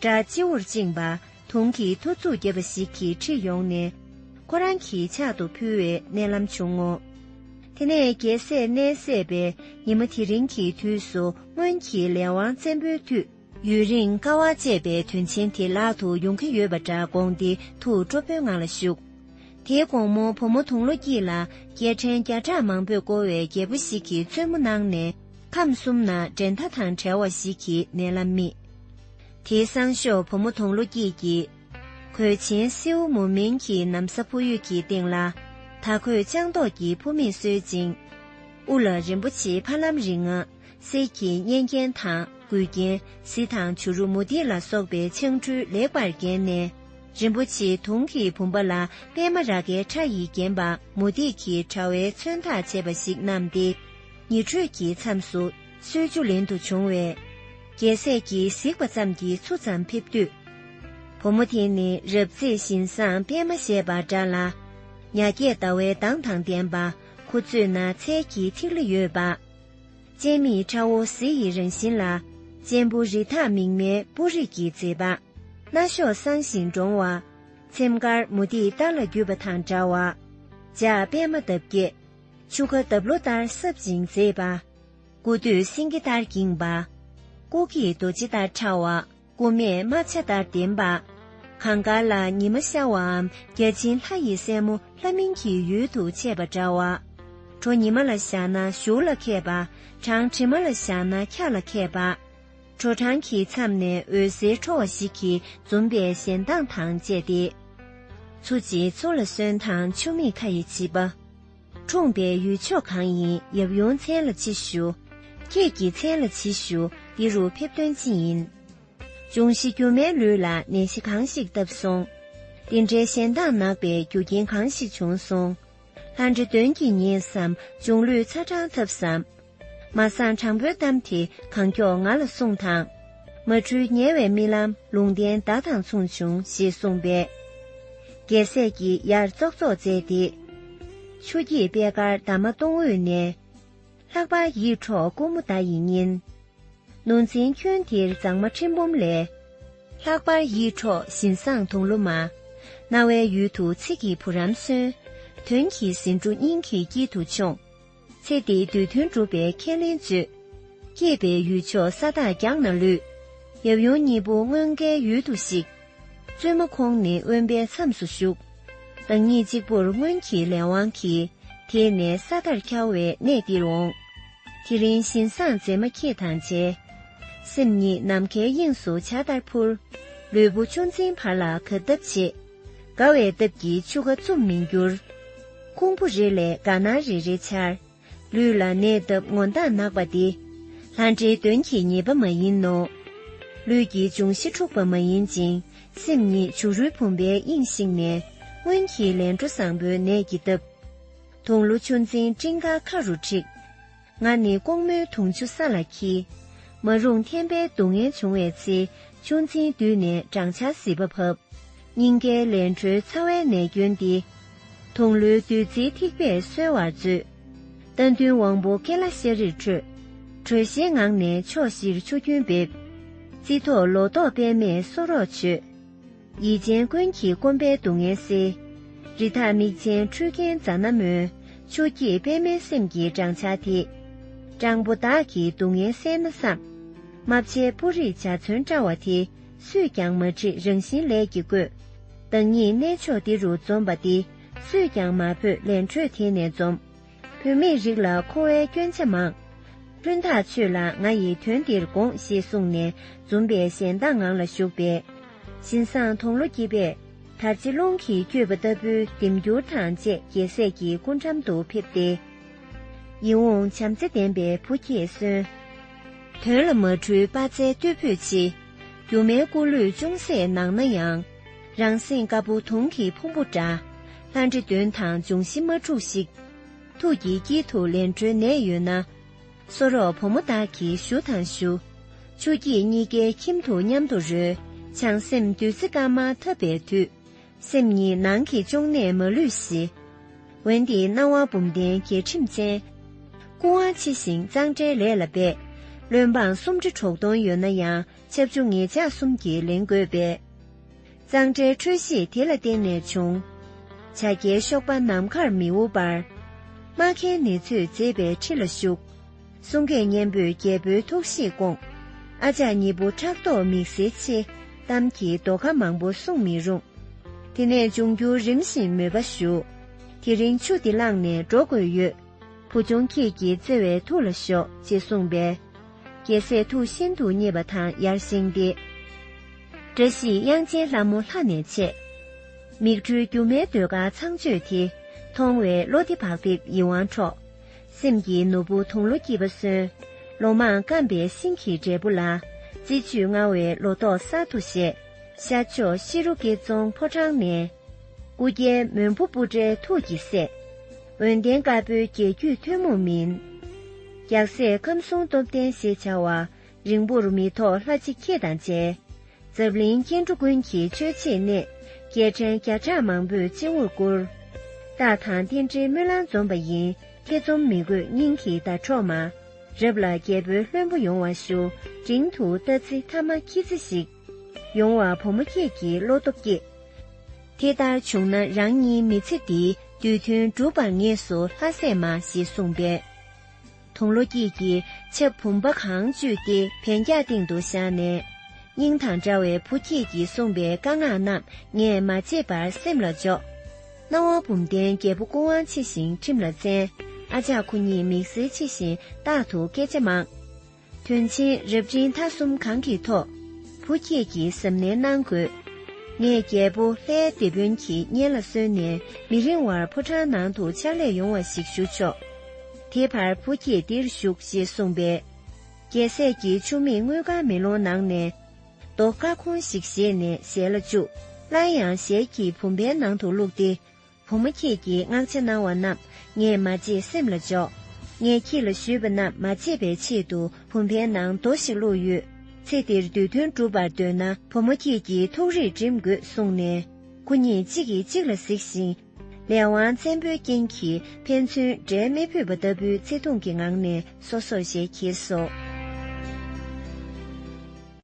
སྒྲ་སྤྱི་བོར་བཅིངས་པ། དུང་གི་ཐོར་ཚུགས་བརྒྱབ་པ་ཞིག་གིས་ཁྲིད་ཡོང་ནས། ཁོ་རང་གི་ཕྱག་ཏུ་ཕུལ་བའི་མནལ་ལམ་བྱུང་ངོ་། དེ་ནས་རྒྱལ་སྲས་མནལ་སད་པའི་ཉི་མ་དེ་རིང་གི་དུས་སུ་སྔོན་གྱི་ལས་དབང་བཙན་པོའི་མཐུས། ཡུན་རིང་དཀའ་བ་སྤྱད་པའི་དོན་ཆེན་དེ་ལག་ཏུ་ཡོང་གི་ཡོད་པ་འདྲ་དགོངས་ཏེ་ཐུགས་སྤྲོ་པོའི་ངང་ལ་བཞུགས། དེའི་དགོང་མོ་བུ་མོ་དུང་ལོ་སྐྱིད་ལ་རྒྱལ་ཕྲན་བརྒྱ་ཕྲག་མང་པོས་བསྐོར་བའི་རྒྱལ་པོ་ཞིག་གིས་བཙུན་མོ་གནང་ནས་ཁམས་གསུམ་ན་འགྲན་ཟླ་དང་བྲལ་བ་ཞིག་གི་མནལ་ལམ་རྨིས། དེའི་སང་ཞོགས་བུ་མོ་དུང་ལོ་སྐྱིད་ཀྱིས། གོས་ཆེན་སེའུ་མུ་མེན་གྱི་ན་བཟའ་ཕོ་ཡོས་ཀྱི་སྟེང་ལ། དར་གོས་སྤྱང་ཏོག་གི་ཕུ་མེས་གསོལ་ཅིང་། དབུ་ལ་རིན་པོ་ཆེའི་ཕ་ལམ་རིང་ང་། གསེར་གྱི་སྙན་རྒྱན་དང་མགུལ་རྒྱན། གཟི་དང་བྱུ་རུ་མུ་ཏིག་ལ་སོགས་པའི་ཆང་འཕྲུལ་ལེགས་པར་བརྒྱན་ནས། རིན་པོ་ཆེའི་དུང་གི་བུམ་པ་ལ་པད་མ་རཱ་གའི་ཕྲ་ཡིས་བརྒྱན་པ་མུ་ཏིག་གི་དྲ་བའི་མཚོན་རྟགས་བྱས་པ་ཞིག་བསྣམས་ཏེ། ཉི་དྲོད་ཀྱི་མཚམས་སུ་གསོལ་ཇ་ལེན་དུ་བྱུང་བས། རྒྱལ་སྲས་ཀྱིས་གཟིགས་པ་ཙམ་གྱིས་ཚུར་ཙམ་ཕེབས་དུས། བུ་མོ་དེ་ནི་རབ་མཛེས་བཞིན་བཟང་པད་མ་བཞད་པ་འདྲ་ལ། ཉ་རྒྱས་ཟླ་བའི་མདངས་དང་ལྡན་པ། ཁུ་ཚོས་ན་ཚལ་གྱི་ཐིག་ལེ་ཡོད་པ། སྤྱན་མིག་ཁྲ་བོ་གཟི་ཡི་རང་བཞིན་ལ། གཅེན་པོ་རི་དྭགས་མིག་མའི་སྤུ་རིས་ཀྱི་མཛེས་པ། སྣ་གཤོག་སངས་ཤིང་འདྲོང་བ། ཚེམས་དཀར་མུ་ཏིག་སྟར་ལ་བརྒྱུས་པ་དང་འདྲ་བ། ལྗགས་པད་མ་འདབ་རྒྱས། ཆུ་ཁ་འདབ་ལོ་ལྟར་སྲབ་ཅིང་མཛེས་པ། སྐུ་སྟོད་སེང་གེ་ལྟར་འགྱིང་བ། སྐུ་སྐེད་རྡོ་རྗེ་ལྟར་ཕྲ་བ། སྐུ་སྨད་རྨ་བྱ་ལྟར་ལྡན་པ། གངས་དཀར་ལ་ཉི་མ་ཤར་བའམ་བརྒྱ་བྱིན་ལྷ་ཡི་སྲས་མོ་ལྷ་མིན་གྱི་ཡུལ་དུ་ཆས་པ་འདྲ་བ། གྲོ་ཉི་མ་ལ་བཞག་ན་གཞུ་ལ་མཁས་པ། གྲང་དྲི་མ་ལ་བཞག་ན་འཁྱག་ལ་མཁས་པ། དྲོ་གྲང་གི་མཚམས་ནས་འོད་ཟེར་འཕྲོ་བ་ཞིག་གིས་འཛུམ་པའི་ཞལ་མདངས་དང་བཅས་ཏེ། མཚོ་ཆེ་མཚོ་ལ་སོན་དང་ཆུ་མིག་ཁ་ཡི་བྱིས་པ། འཁྲུངས་པའི་ཡུལ་ཕྱོགས་གང་ཡིན་ཡབ་ཡུམ་མཚན་ལ་ཅི་ཞུ། ཁྱེད་ཀྱི་མཚན་ལ་ཅི་ཞུ། འདི་རུ་ཕེབས་དོན་ཅི་ཡིན། འབྱུང་བཞི་སྒྱུ་མའི་ལུས་ལ་ནད་གཞི་གང་ཞིག་བཏབ་སོང་། འདི་འདྲའི་ཞལ་མདངས་ནག་པའི་རྒྱུ་རྐྱེན་གང་ཞིག་བྱུང་སོང་། ལྷ་འདྲེ་གདོན་གྱིས་ཉེས་སམ། འབྱུང་ལུས་ཚ་གྲང་འཐབ་སམ། མ་གསང་དྲང་པོའི་གཏམ་དེ་གང་མགྱོགས་ང་ལ་གསུངས་དང་། མ་འཁྲུལ་ཉེ་བའི་རྨི་ལམ་ལུང་བསྟན་བརྡ་དང་མཚུངས་བྱུང་ཞེས་གསུངས་པས། རྒྱལ་སྲས་ཀྱིས་ཡར་ཙོག་ཙོག་མཛད་དེ། ཆུ་སྐྱེས་པད་དཀར་འདབ་མ་སྟོང་འོད་ནས། ལྷག་པར་ཡིད་འཕྲོག་ཀུ་མུ་ད་ཡི་གཉེན། ནོར་འཛིན་ཁྱོན་འདིར་མཛངས་མ་ཁྲི་འབུམ་ལས། ལྷག་པར་ཡིད་འཕྲོག་བཞིན་བཟང་དུང་ལོ་མ། རྣ་བའི་ཡུལ་དུ་ཚིག་གི་བུ་རམ་སོན། དོན་གྱི་ཟེའུ་འབྲུ་སྙིང་གི་དཀྱིལ་དུ་མཆོངས། ཚེ་འདིའི་དུས་མཐུན་སྒྲུབ་པའི་ཁས་ལེན་མཛོད། སྐྱེས་པའི་ཡུལ་ཕྱོགས་ས་བདག་རྒྱང་ན་ལུས། ཡབ་ཡུམ་གཉིས་པོ་མངོན་དགའི་ཡུལ་དུ་གཤེགས། བཙུན་མོ་ཁོང་ནི་དབེན་པའི་མཚམས་སུ་བཞུགས། བདག་ཉིད་གཅིག་པུར་སྔོན་གྱི་ལས་དབང་གིས། དེ་ནས་ས་མཐར་འཁྱར་བའི་གནས་འདིར་འོང་། དེ་རིང་བཞིན་བཟང་མཛེས་མ་ཁྱེད་དང་མཇལ། སེམས་ཉིད་ནམ་མཁའི་དབྱིངས་སུ་བྱ་ལྟར་འཕུར། ལུས་པོ་ཆུ་འཛིན་བར་ལ་གབ་བརྡབ་བྱེད། དགའ་བའི་སྟབས་ཀྱིས་ཆུ་ཁ་བཙུམ་མི་འགྱུར། ཁུང་བུ་རེ་ལས་དགའ་སྣང་རེ་རེ་འཆར། ལུས་ལ་ནད་བཏབ་ངོ་མདངས་ནག་པ་འདི། ལྷ་འདྲེའི་གདོན་གྱི་ཉེས་པ་མ་ཡིན་ནོ། ལུས་ཀྱི་འབྱུང་བཞི་འཁྲུགས་པ་མ་ཡིན་ཅིང་། སེམས་ཉིད་བྱུ་རུའི་བུམ་པའི་དབྱིངས་ཤིག་ནས། སྔོན་གྱི་ལས་འཕྲོ་བཟང་པོའི་ནད་ཀྱིས་བཏབ། དུང་ལོ་ཆུ་འཛིན་སྤྲིན་དཀར་ཁ་རུ་འཁྲིགས། ང་ནི་ལྐོག་མོའི་དུང་ཆུ་ས་ལ་འཁྱིལ། མ་རུངས་ཐན་པའི་སྡུག་བསྔལ་བྱུང་བའི་ཚེ། ཆུ་འཛིན་མདུན་ནས་སྦྲང་ཆར་ཟིལ་པ་བབས། སྙིང་གའི་ལས་འཕྲོའི་ཚ་བའི་ནད་སྐྱོན་འདི། དུང་ལོའི་བདུད་རྩིའི་ཐིགས་པས་གསོལ་བར་མཛོད། རྟ་བདུན་དབང་པོ་སྐེ་ལ་ཤ་རིར་འཕྲོད། དྲོད་གཤེར་ངང་ནས་ཕྱོགས་བཞིར་ཆུ་རྒྱུན་འབེབས། རྩི་ཐོག་ལོ་ཏོག་པདྨས་གསོ་རོགས་བྱོས། ཡིད་ཅན་ཀུན་གྱི་སྐོམ་པའི་སྡུག་བསྔལ་སེལ། རི་དྭགས་མིག་ཅན་ཁྲུས་མཁན་རྫ་ནག་མོས། ཆུ་སྐྱེས་པདྨའི་སེམས་ཀྱི་སྦྲང་ཆར་དེད། སྤྲང་པོ་བདག་གི་སྡུག་བསྔལ་སེལ་ན་བསམ། རྨ་བྱའི་སྤུ་རིས་འཇའ་ཚོན་བཀྲ་བ་དེ། སུས་ཀྱང་མ་བྲིས་རང་བཞིན་ལས་ཀྱིས་བཀོད། བདག་ཉིད་གནས་མཆོག་འདི་རུ་འཛོམས་པ་འདི། སུས་ཀྱང་མ་ཕོད་ལས་འཕྲོས་དེ་ནས་འཛོམས། བུད་མེད་རིགས་ལ་འཁོར་བའི་སྐྱོན་ཆ་མང་། ལྷུན་ཐག་ཆོད་ལ་ང་ཡི་དོན་འདིར་དགོངས་ཞེས་གསུངས་ནས་འཛུམ་པའི་ཞལ་མདངས་ངང་ལ་བཞུགས་པས། བཞིན་བཟང་དུང་ལོ་སྐྱིད་པས་དར་ལྕེ་རླུང་གིས་བསྐྱོད་པ་ལྟ་བུའི་ལྡེམ་འགྱུར་དང་བཅས་རྒྱལ་སྲས་ཀྱི་སྐུ་འགྲམ་དུ་ཕེབས་ཏེ། ཡིད་འོང་བྱམས་བརྩེ་ལྡན་པའི་བུ་ཁྱེད་གསོན། དོན་ལ་མ་འཁྲུལ་དཔའ་རྩལ་རྟུལ་ཕོད་ཆེ། སྒྱུ་མའི་སྐུ་ལུས་ཅུང་ཟད་ནང་ན་ཡང་། རང་སེམས་དཀར་པོ་དུང་གི་ཕུང་པོ་འདྲ། ལྷ་འདྲེ་གདོན་དང་འབྱུང་བཞི་མ་འཁྲུགས་ཤིག། ཐུགས་ཀྱི་དཀྱིལ་དུ་ལས་འཕྲོའི་ནད་ཡོད་ན། གསོ་རོགས་བུ་མོ་བདག་གིས་ཞུ་དང་ཞུ། ཆུ་སྐྱེས་གཉིས་ཀའི་ཁྱིམ་དུ་མཉམ་དུ་རོལ། བྱང་སེམས་བདུད་རྩི་དཀར་དམར་འཐབ་པའི་དུས། སེམས་ཉིད་ནང་གི་གཅོང་ནད་མ་ལུས་ཞི། འོན་ཏེ་སྣང་བ་འབུམ་ལྡན་རྒྱལ་ཁྲིམས་ཅན། སྐུ་དབང་ཆེ་ཞིང་གཙང་སྦྲའི་ལས་ལ་འབད། བློན་འབངས་སུམ་ཁྲི་དྲུག་སྟོང་ཡོད་ན་ཡང་ཆབ་ཆུ་ངེད་ཅག་གསུམ་གྱིས་ལེན་དགོས་པས། གཙང་སྦྲའི་འཕྲོད་བཞེས་དེ་ལ་བརྟེན་ནས་བྱུང་། བྱ་རྒྱལ་གཤོག་པ་ནམ་མཁར་མི་འུར་བར། སྨྲ་མཁན་ནེ་ཙོས་མཛེས་པའི་ཁྲི་ལ་བཞུགས། གསུང་སྐད་སྙན་པོས་རྒྱལ་པོའི་ཐུགས་གཤིས་བསྐོངས། ཨ་ཅག་གཉིས་པོ་ཕྲག་དོག་མིག་སེར་ཆེ། གཏམ་གྱི་རྡོ་ཁ་མང་པོ་གསུང་མི་རུང་། དེ་ནས་འབྱུང་འགྱུར་རིམ་བཞིན་མོས་པ་ཞུ། དེ་རིང་ཆུ་འདི་བླངས་ནས་འགྲོ་དགོས་ཡོད། བུ་ཆུང་ཁྱེད་ཀྱི་བརྩེ་བའི་ཐུགས་ལ་ཞོག་ཅེས་གསུངས་པས། རྒྱལ་སྲས་ཐུགས་ཤིན་ཏུ་མཉེས་པ་དང་ཡར་བཞེངས་ཏེ། བཀྲ་ཤིས་དབྱངས་ཅན་ལྷ་མོ་ལྷ་ནས་ཆད། མིག་འཕྲུལ་སྒྱུ་མའི་ཟློས་གར་ཚངས་སྤྱོད་དེ། མཐོང་བས་བློ་བདེ་བག་ཕེབས་ཡིད་དབང་འཕྲོག། སེམས་ཀྱི་ནོར་བུ་དུང་ལོ་སྐྱིད་པ་སོན། ལོ་མང་སྐམ་པའི་ཤིང་གི་འབྲས་བུ་ལ། རྩི་བཅུད་མངའ་བའི་ལོ་ཏོག་གསར་དུ་བཞད། ཤར་ཕྱོགས་ཤི་རུ་ཀེ་རྫོང་ཕོ་བྲང་ནས། སྐུ་རྒྱལ་མོན་བུ་སྤུ་གྲལ་ཐུགས་ཀྱིས་སད། འོན་ཏན་དཀར་པོའི་རྒྱལ་རྒྱུད་ཐུན་མོང་མིན། རྒྱལ་སྲས་ཁམས་གསུམ་སྟོབས་ལྡན་ཞེས་བྱ་བ། རིང་པོར་མི་ཐོགས་ལྷ་གཅིག་ཁྱེད་དང་མཇལ། འཛམ་གླིང་སྐྱེ་འགྲོ་ཀུན་གྱི་སྤྱོད་ཆས་གནས། རྒྱལ་ཕྲན་བརྒྱ་ཕྲག་མང་པོས་སྤྱི་བོར་བཀུར། རྟགས་དང་རྟེན་འབྲེལ་སྨོན་ལམ་འཛོམས་པ་ཡིན། ཐེ་ཚོམ་མི་དགོས་སྙིང་གི་ཟླ་གྲོགས་མ། རབ་ལ་རྒྱལ་པོའི་བློན་པོ་ཡོང་བར་ཞུ། འབྲིང་དུ་རྟ་རྫི་ཐ་མ་ཁྱི་རྫི་ཞིག། ཡོང་བ་བུ་མོ་ཁྱེད་ཀྱི་བློ་སྟོབས་བསྐྱེད། དེ་ལྟར་བྱུང་ན་རང་ཉིད་མི་ཚེ་འདིའི་དུས་མཐུན་འགྲུབ་པར་ངེས་སོ་ལྷ་སྲས་མ་ཞེས་གསུངས་པས། དུང་ལོ་སྐྱིད་ཀྱིས་ཆབ་བུམ་པ་གང་བཅུས་ཏེ་འཕེན་རྒྱག་སྟེང་དུ་བཞག་ནས། སྙིང་དང་འདྲ་བའི་བུ་ཁྱེད་ཀྱིས་གསུངས་པའི་བཀའ་མངགས་རྣམས་ངས་མ་བརྗེད་པར་སེམས་ལ་འཇོག། སྣང་བ་འབུམ་ལྡན་རྒྱལ་པོ་སྐུ་དབང་ཆེ་ཞིང་ཁྲིམས་ལ་བཙན། ཨ་ཅག་ཁོ་གཉིས་མིག་སེར་ཆེ་ཞིང་རྟག་ཏུ་སྐད་ཆ་མང་། དོན་ཆེན་རབ་འབྲིང་ཐ་གསུམ་གང་གི་ཐོག་བུ་ཁྱེད་ཀྱིས་གཟབ་ནན་གནང་དགོས། ངས་རྒྱལ་པོ་ལྷའི་དེད་དཔོན་གྱི་སྙན་ལ་གསོལ་ནས་མི་རིང་བར་ཕོ་བྲང་ནང་དུ་ཕྱག་ལས་ཡོང་བ་ཞིག་ཞུ་ཆོག། དེ་བར་བུ་ཁྱེད་འདིར་བཞུགས་ཞེས་གསུངས་པས། རྒྱལ་སྲས་ཀྱིས་ཆུ་མིག་དངུལ་དཀར་མེ་ལོང་ནང་ནས་རྡོ་དཀར་ཁུང་ཞིག་བཞེས་ནས་ཞལ་ལ་བཅུག། སླར་ཡང་ཞལ་གྱི་བུམ་པའི་ནང་དུ་བླུགས་ཏེ། བུ་མོ་ཁྱེད་ཀྱིས་མངགས་བྱ་གནང་བ་རྣམས་ངས་མ་བརྗེད་སེམས་ལ་འཇོག། ངས་ཁྱེད་ལ་ཞུས་པ་རྣམས་མ་བརྗེད་པའི་ཆེད་དུ་བུམ་པའི་ནང་རྡོ་ཞིག་བླུགས་ཡོད། ཚེ་འདིར་དུས་མཐུན་འགྲུབ་པར་འདོད་ན་བུ་མོ་ཁྱེད་ཀྱིས་ཐུགས་རིག་འགྲིམ་དགོས་གསུངས་ནས། ཁོ་གཉིས་གཅིག་གིས་གཅིག་ལ་གཟིགས་ཤིང་། ལས་དབང་བཙན་པོའི་རྐྱེན་གྱིས་ཕན་ཚུན་འབྲལ་མི་ཕོད་པ་ལྟ་བུའི་བརྩེ་དུང་གི་ངང་ནས་སོ་སོར་ཞལ་གྱེས་སོ།